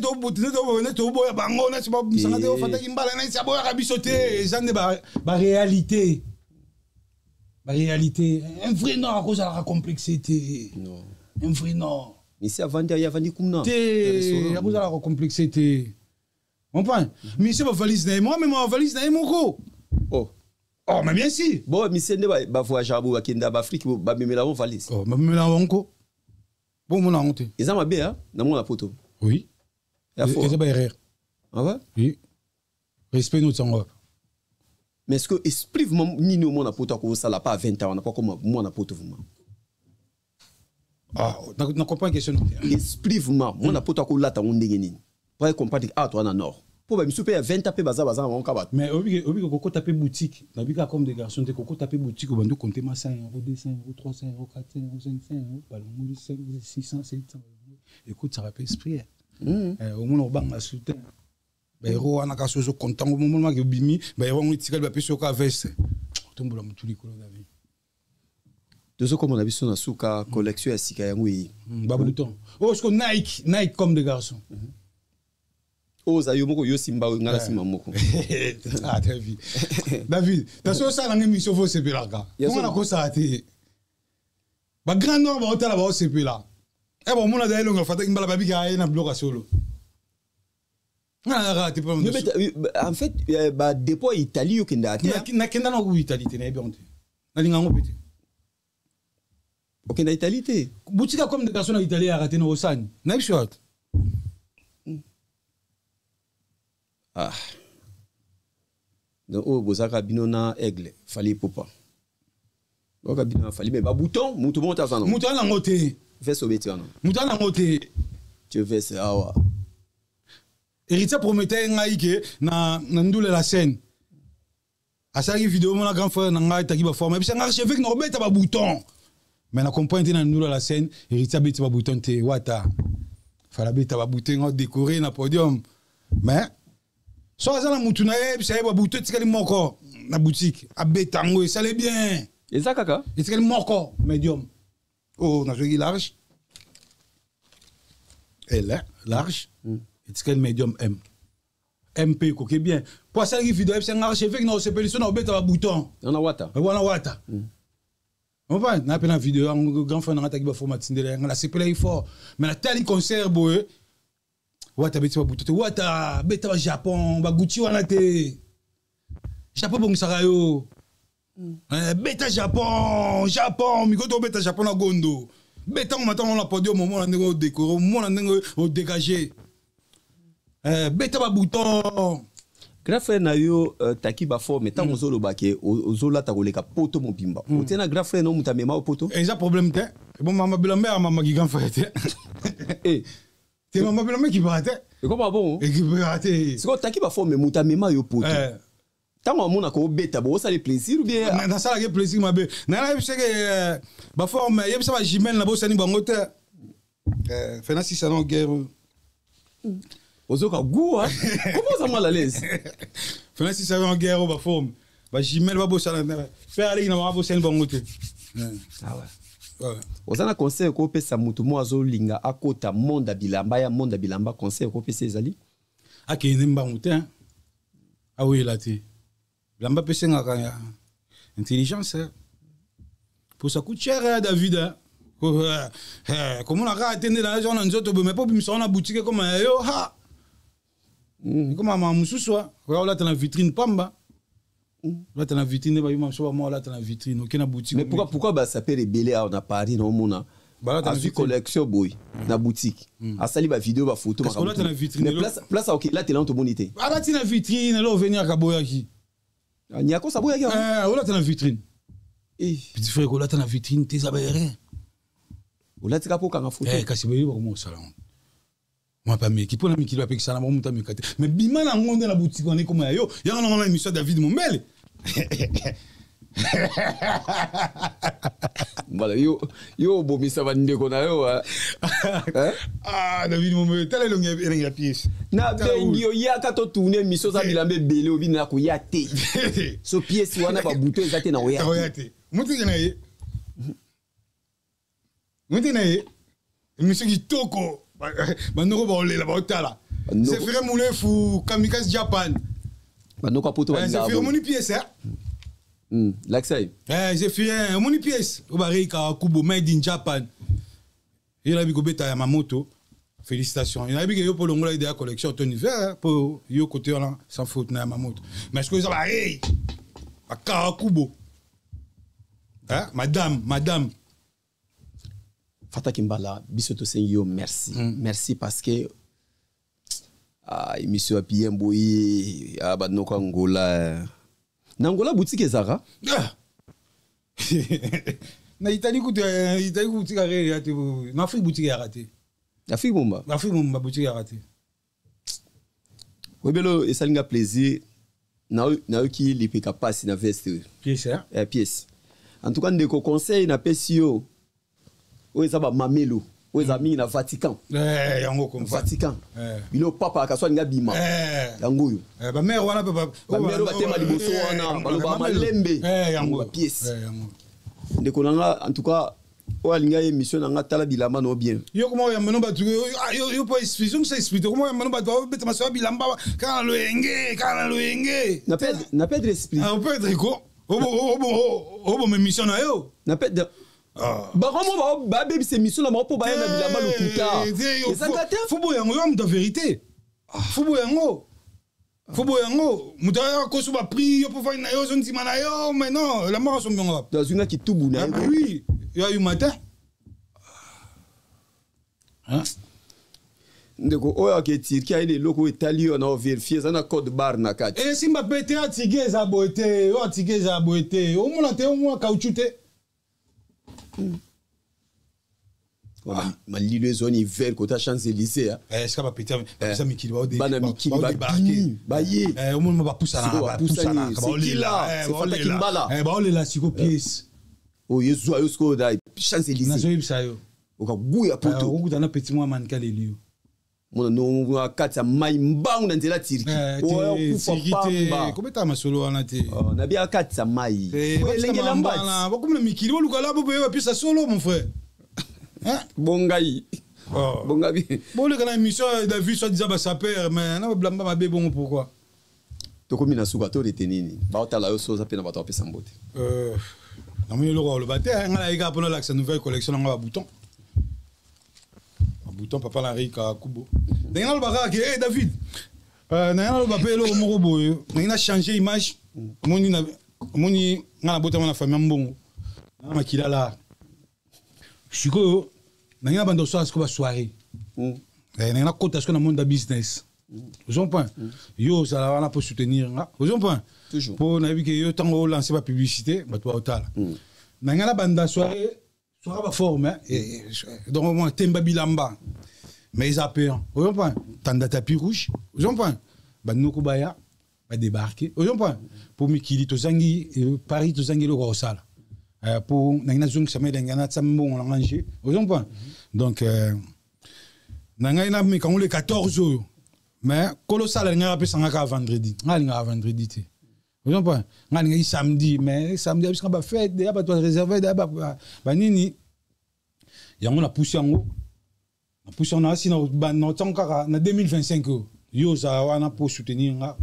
toboya bango neti babisanga te ofataki mbala neti aboyaka biso te eza nde ba réalité. Ba réalité. Un vrai nord akozalaka complexe te. Non. Un vrai nord. Musicien avandi aye avandi kuna. Te akozalaka complexe te. Comprends? Musicien ba valise na ye moko amema ba valise na ye moko. Oh. Oh, mais bien sûr. Bon, musicien nde ba voyageur bo bakenda ba Afrique ba memela bango valise. Oh, ba memela bango ko. Bon mona yango te. Eza mabe hein, na mona poto. Oui. Eza ba erreur. Ah ouais? Oui. Respect nous tsango. Mais est-ce que esprit vraiment nini mona poto ko sala pas 20 ans, on n'a pas comme mona poto vraiment. Ah, na comprends question. Esprit vraiment mona poto ko lata ndenge nini. Pour comprendre ah toi na nord. Po ba misu pe ya 20 ans pe baza baza bango ka bato. Mais obi obi kokota pe boutique, na bika comme des garçons te kokota pe boutique obando compter ma 5 euros, 200 euros, 300 euros, 400 euros, 500 euros, balongoli 5 600, 700. Écoute, ça va pas esprit. Omona obanga soutien. Ba héros wana kasi ozo content omona maki obimi, ba héros ngo etikali bapesi yo ka veste. Tombola mutu likolo David. Tozokomona biso na suka collection ya sika yango eyi. Ba bouton. Oh, ce Nike, Nike comme des garçons. Oyo oza yo moko yo simba oyo ngai nasimba moko. Ah David. David, taso osala nge mission fo osepelaka. Bongo nakosala te. Ba grand noir baotala baosepela. Eh bon mona da elonga fataki mbala babika ye na biloko ya solo. Nga nayaka te mpo En fait ba dépôt ya Italie okendaka te. Nakenda na Italie te, nayebi yango te. Nalinga yango mpe te. Okenda Italie te. Boutique ya comme des garçons na Italie eyaka te na osani. Nayebi so ata. Ah. Donc oyo bozalaka bino na Aigle, Fally Ipupa. Boka bino na Fally mais ba bouton mutu moko te aza nango. Mutu aza nango te. Veste obeti wana. Mutu aza nango te. Tu veste awa. Héritier promettait ngai ke na na ndule la scène. Asalaki video mona grand frère na ngai taki ba forme. Bisa ngai archevêque na obeta ba bouton. Mais na comprendre te na ndule la scène, Héritier abeti ba bouton te wata. Fala beta ba bouton ngo décorer na podium. Mais so aza na mutu na ye bisa ye ba bouton etikali moko na boutique abeta yango esale bien. Eza kaka? Etikali moko medium. Oh nazwaki large. L large. Etikali medium M. MP ekoki bien. Po asalaki video yebisa nga archevêque na osepeli so na obeta ba bouton. Wana wata. Wana wata. Comprends? Na pe na video yango grand frère na nga taki ba format tindela yanga na sepelaki fort. Mais na tali concert boye. Wata beti ba bouton te. Wata beta ba Japon, ba Gucci wana te. Japon bongisaka yo. Beta Japon, Japon, miko to beta Japon na gondo. Beta ngo matanga na podium omona ndenge o décorer, omona ndenge o dégager. Beta ba bouton. Grand frère na yo taki ba forme tango ozoloba ke ozolata koleka poto mobimba. Otie na grand frère no mutu amema yo poto? Eza problème te. Bon mama bilamba ya mama ki grand frère te. Eh. Te mama bilamba ki ba te. Ekoma bon? Ekipaka te. Sikoyo taki ba forme mutu amema yo poto. Tango amonaka obeta, bo osali plaisir ou bien? Na nasalaki plaisir mabe. Na nayebisa ke ba forme, yebisa ba jumelle na bosani bango te. Fena sisa na guerre. Ozoka goût hein? Comment ça mal à l'aise? Fena sisa na guerre ba forme. Ba jumelle ba bosana na. Faire aller na ba bosani bango te. Ah ouais. Ouais. Ozana conseil ko pesa mutu mo azolinga akota monde ya bilamba ya monde ya bilamba conseil ko pesa ezali? Akende mbangu te hein. Awela te. Bilamba pe sengaka ya intelligence hein. Pour ça coûte cher hein, David hein. Comment on a raté na genre na nzoto mais po bimisa na boutique comme yo ha. Comme mama mususu hein. Ola ta na vitrine pamba. Ola ta na vitrine ba yuma so ba mo ola ta na vitrine OK na boutique. Mais pourquoi ba s'appelle rebelle on a Paris na omona. Ba la ta na Azui vitrine. collection boy na boutique. Asali ba vidéo ba photo Parce qu'on makambo l'a na vitrine, Mais lo- place OK là t'es là to bonité. Alati na vitrine lo venir kaboyaki. Ah, nyako saboyaki, hein? Ola ta na vitrine. Eh. Petit frère ola ta na vitrine te zabere. Ola tika po kanga photo. Kasi boyi ba komo sala. Moi pas meki pona miki ba pekisa na ba muta meka te. Mais bima na ngonde na boutique on est comme yo. Ya na na émission David Mombele. Mbala yo yo obomisa bandeko na yo eh? Eh? Ah, David Momo, tala elongi elongi ya pièce. Na bengi yo yaka to tourner mission za bilamba ebele obi na koya te. So pièce wana ba bouton eza te na oya. Oya te. Mutu na ye. Mutu na ye. Émission kitoko. Bandoko baolela baotala. C'est frère Moulefu, Kamikaze Japan. Bandoko poto ba. C'est frère moni pièce hein. Lakisa ye. Eh, Zéphirin, omoni pièce oyo bareika kubo made in Japan. Ye nayebi kobeta ya mamoto. Félicitations. Nayebi ke yo mpo longola idea collection Tony Vert mpo yo côté wana sans faute na ya mamoto. Mais soki eza barei bakara kubo. Hein? Madame, madame. Fataki Mbala, biso tosengi yo merci. Merci parce que ah, émission ya bien boye ah, banoko Angola. Na Angola boutique ezaka? Ah. Na Italie kutu, Italie boutique ya te. Na Afrique boutique ya te. Afrique bomba. Afrique bomba boutique ya te. Webelo esalinga plaisir nayoki lipeka pasi na veste. Pièce hein? Eh, pièce. En tout cas ndeko conseil na pesi yo. Oyo eza ba mamelo. Oyo eza mingi na Vatican. Eh, yango comme Vatican. Eh. Bilo papa akaswa linga bima. Eh. Yango oyo. Eh, ba mère wana ba ba mère ba tema liboso wana, baloba malembe. Eh, yango ba pièce. Eh, yango. Ndeko nanga en tout cas oyo alinga ye émission nanga tala bilamba no bien. Yo comment oyamba no bato yo po esprit zo msa esprit comment oyamba no bato babeta maso ya bilamba kaka na loyenge kaka na loyenge. Na perdre esprit. Ah, perdre ko. Obo émission na yo. Na perdre. Bango mo babebisa émission na bango mpo baya na bilamba lokuta. Ezanga te. Faut boyango yo moto vérité. Faut boyango. Faut boyango. Moto akoso ba prix yo po fani na yo zontima na yo mais non la mort asombi yango. Nazwi kitubu na yo. Oui, yo ayu matin. Hein? Ndeko oyo ake Turquie aye na eloko oyo etali yo na vérifier eza na code barre na kati. Esimba pe te atike eza boye te, oyo atike eza boye te. Omona te omona caoutchouc te. Malilo ezwani hiver kota Champs-Élysées. Est-ce que ba petit ba mikili ba bana mikili ba bini ba ye. Omona ba pusana ba pusana ba olela. C'est Fataki Mbala. Ba olela siko pièce. Oh yezu ayo siko da Champs-Élysées. Nazoyebisa yo. Okaguya poto. Okuta na petit mwa mannequin lelio. Mona no kati ya mai mbangu na nzela Turquie. Oyo kufa pamba. Kobeta masolo wana te. Na bia kati ya mai. Elengela mbati. Bakomi na mikili boluka la bobe bapesa solo mon frère. Hein? Bongai. Bongai. Boleka na émission David soit disant ba saper mais na blamba mabe bongo pourquoi? Tokomi na suka to retenir nini? Ba otala yo soza pe na bato apesa mbote. Na moni eloko oloba te, nga na yeka pona lakisa nouvelle collection na nga ba bouton. Bouton papa la Rika Kubo. Ndenge naloba kaka ke hey David, ndenge naloba pe eloko moko boye, ndenge na changer image, omoni nga na botama na famille mbongo. Na makila la. Sikoyo ndenge na banda osala sikoyo ba soirée. Ndenge na kota sikoyo na monde ya business. Ozo point. Yo ozala wana po soutenir nga. Ozo point. Toujours. Po nayebi ke yo tango o lancer ba publicité, bato ba otala. Ndenge na banda soirée soirée ba forme, donc moi temba bilamba. Mais ils appellent. Ozo point. Tanda tapis rouge. Ozo point. Ba noko baya ba débarquer. Ozo point. Po mikili tozangi Paris tozangi loko osala. Po na zong sama ndenge na tsambo na nganje. Ozo point. Donc na ngai na meka le 14 oyo. Mais kolo sala nga pe sanga ka vendredi. Nga linga vendredi te. Ozo point. Nga linga samedi mais samedi bisika ba fête ya ba to réserver ya ba ba nini. Yango na pousse yango. Na pousse na si na ba na tsanka na 2025 yo za wana pour soutenir nga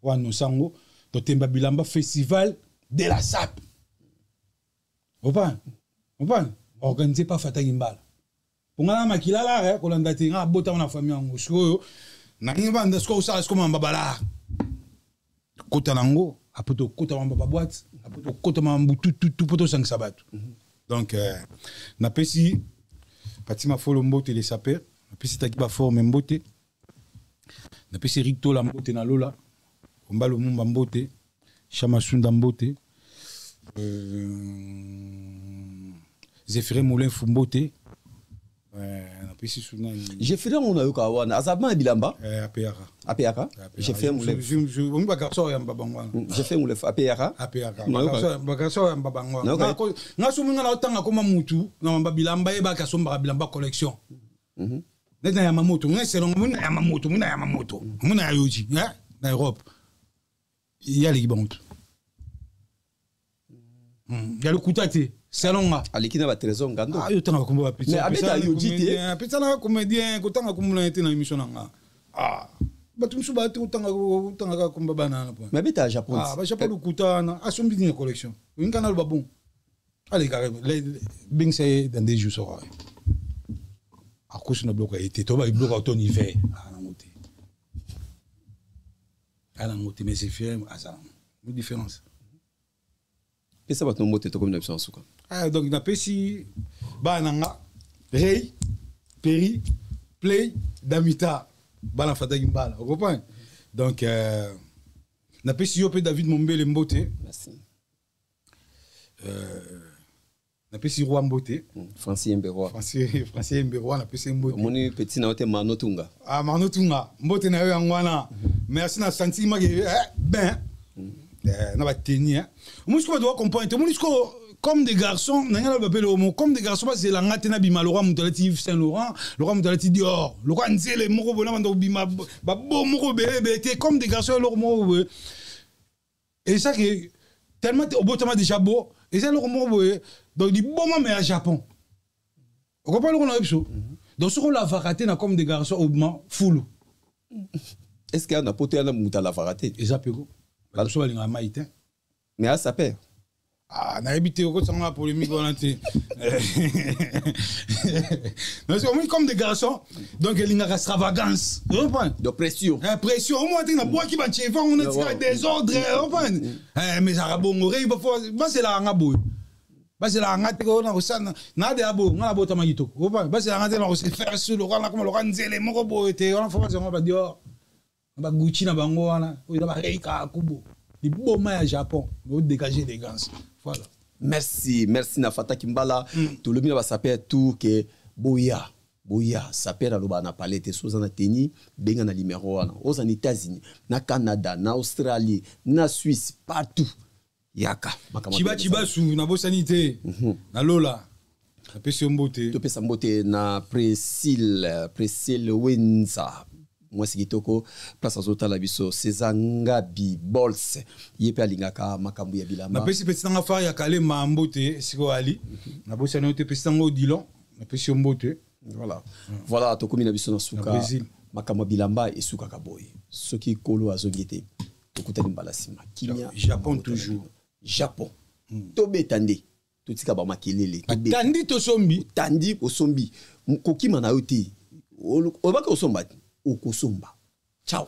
wa no sango to temba bilamba festival de la SAP. Opa. Opa organisé par Fataki Mbala. Pongana makila la kolanda te nga bota na famille yango. Sikoyo na ngi banda sikoyo sala sikoyo mamba bala. Kota nango apoto kota mamba ba boîte, apoto kota mamba tout tout tout poto sangisa bato. Donc na pesi Fatima Folo mbote les sapeurs, na pesi taki ba forme mbote. Na pesi Ricto la mbote na Lola, Ombalo Mumba mbote, Chama Sunda mbote. Zéphirin Moulin Fumbote. Napesi su nani? Jeffrey yango nayoka wana aza ma bilamba. Apeyaka. Apeyaka Jeffrey Moulef. Omi bagarçon oyamba bango wana. Jeffrey Moulef apeyaka. Apeyaka bagarçon oyamba bango wana. Nga somi nga na otanga koma mutu na mamba bilamba yebaka asombaka bilamba collection. Neti na Yamamoto nga selongo muna Yamamoto muna Yamamoto muna ya Yoji na Europe ye aleki bango tu ya lokuta te selon nga. Aleki na batrésor ngando. Ah, yo tanga bakombo bapesa. Mais abeta Yoji te. Apesa na comédien kotanga kombo na ye te na émission na nga. Ah, bato mosusu bate kotanga kotanga kaka kombo bana wana po. Mais abeta Japon. Ah, ba Japon lokuta wana asombi nini collection. Olinga naloba bon. Aleka bengisa ye dans des jours sora. Akosi na biloko ya ye te to ba biloko ya ton hiver. Ah, nango te. Ah, nango te mais c'est fier aza. Une différence. Pesa bato mbote tokomi na biso na suka. Ah, donc napesi bana na nga Rey, Perry, Play, Damita, bana Fataki Mbala, vous comprenez? Donc napesi yo pe David Mombele mbote. Merci. Napesi Roi mbote. Francis Mberoi. Francis Mberoi napesi mbote. Omoni petit na yote Mano Tunga. Ah, Mano Tunga, mbote na yo yango wana. Merci na sentiment que ben na ba tenue hein. Moi ce doit comprendre, moi ce comme des garçons, na ngala bapele homo, comme des garçons ba zelanga te na bima le roi mutalati Yves Saint Laurent, le roi mutalati Dior, le roi Nzele moko bona bando bima ba bo moko be be te comme des garçons leur moko be. Et ça que tellement au botama déjà beau, et ça leur moko be donc du bon mais à Japon. Vous comprenez le qu'on a biso? Donc ce qu'on l'a raté na comme des garçons au moment foulou. Est-ce qu'il y a un pote na mutala raté? Et ça pego. Ba so balinga maïté. Mais à sa père. Ah, na évité ko sanga polémique wana te. Non, c'est comme des garçons, donc il y a extravagance. Vous comprenez? De pression. Eh, pression, au moins na bois qui va chez on est désordre, vous comprenez? Eh, mais ça bon, il va faut ba c'est la ngabo. Ba c'est la ngate ko na kosana, na de abo, na bota magito. Vous comprenez? Ba c'est la ngate na ko se faire sur le roi comme le roi nzele moko bo te, on faut pas on va dire ba Gucci na bango wana, oyo ba Reika Kubo. Liboma ya Japon, vous dégagez les gants. Voilà. Merci, merci na Fataki Mbala. Tout le monde va s'appeler tout que Boya, Boya, s'appelle aloba na palette soza na teni, benga na numéro wana. Aux États-Unis, na Canada, na Australie, na Suisse, partout. Yaka. Chiba chiba su na bosanité. Na Lola. Napesi mbote. Topesa mbote na Priscille, Priscille Winza. Mwasi kitoko place azotala biso César Ngabi Bols ye pe alingaka makambo ya bilamba. Napesi petit nanga fa ya Kalema mbote siko ali. Nabosani yo te petit nanga Odilon, napesi yo mbote. Voilà. Voilà tokomi na biso na suka. Na Brésil. Makambo ya bilamba esukaka boye. Soki kolo azongi te tokutani mbala nsima. Kimia. Japon toujours. Japon. Tobeta nde. Totika ba makelele. Tobeta. Tandi tosombi. Tandi osombi. Kokima na yo te. Olobaka osomba te. Okosomba. Ciao.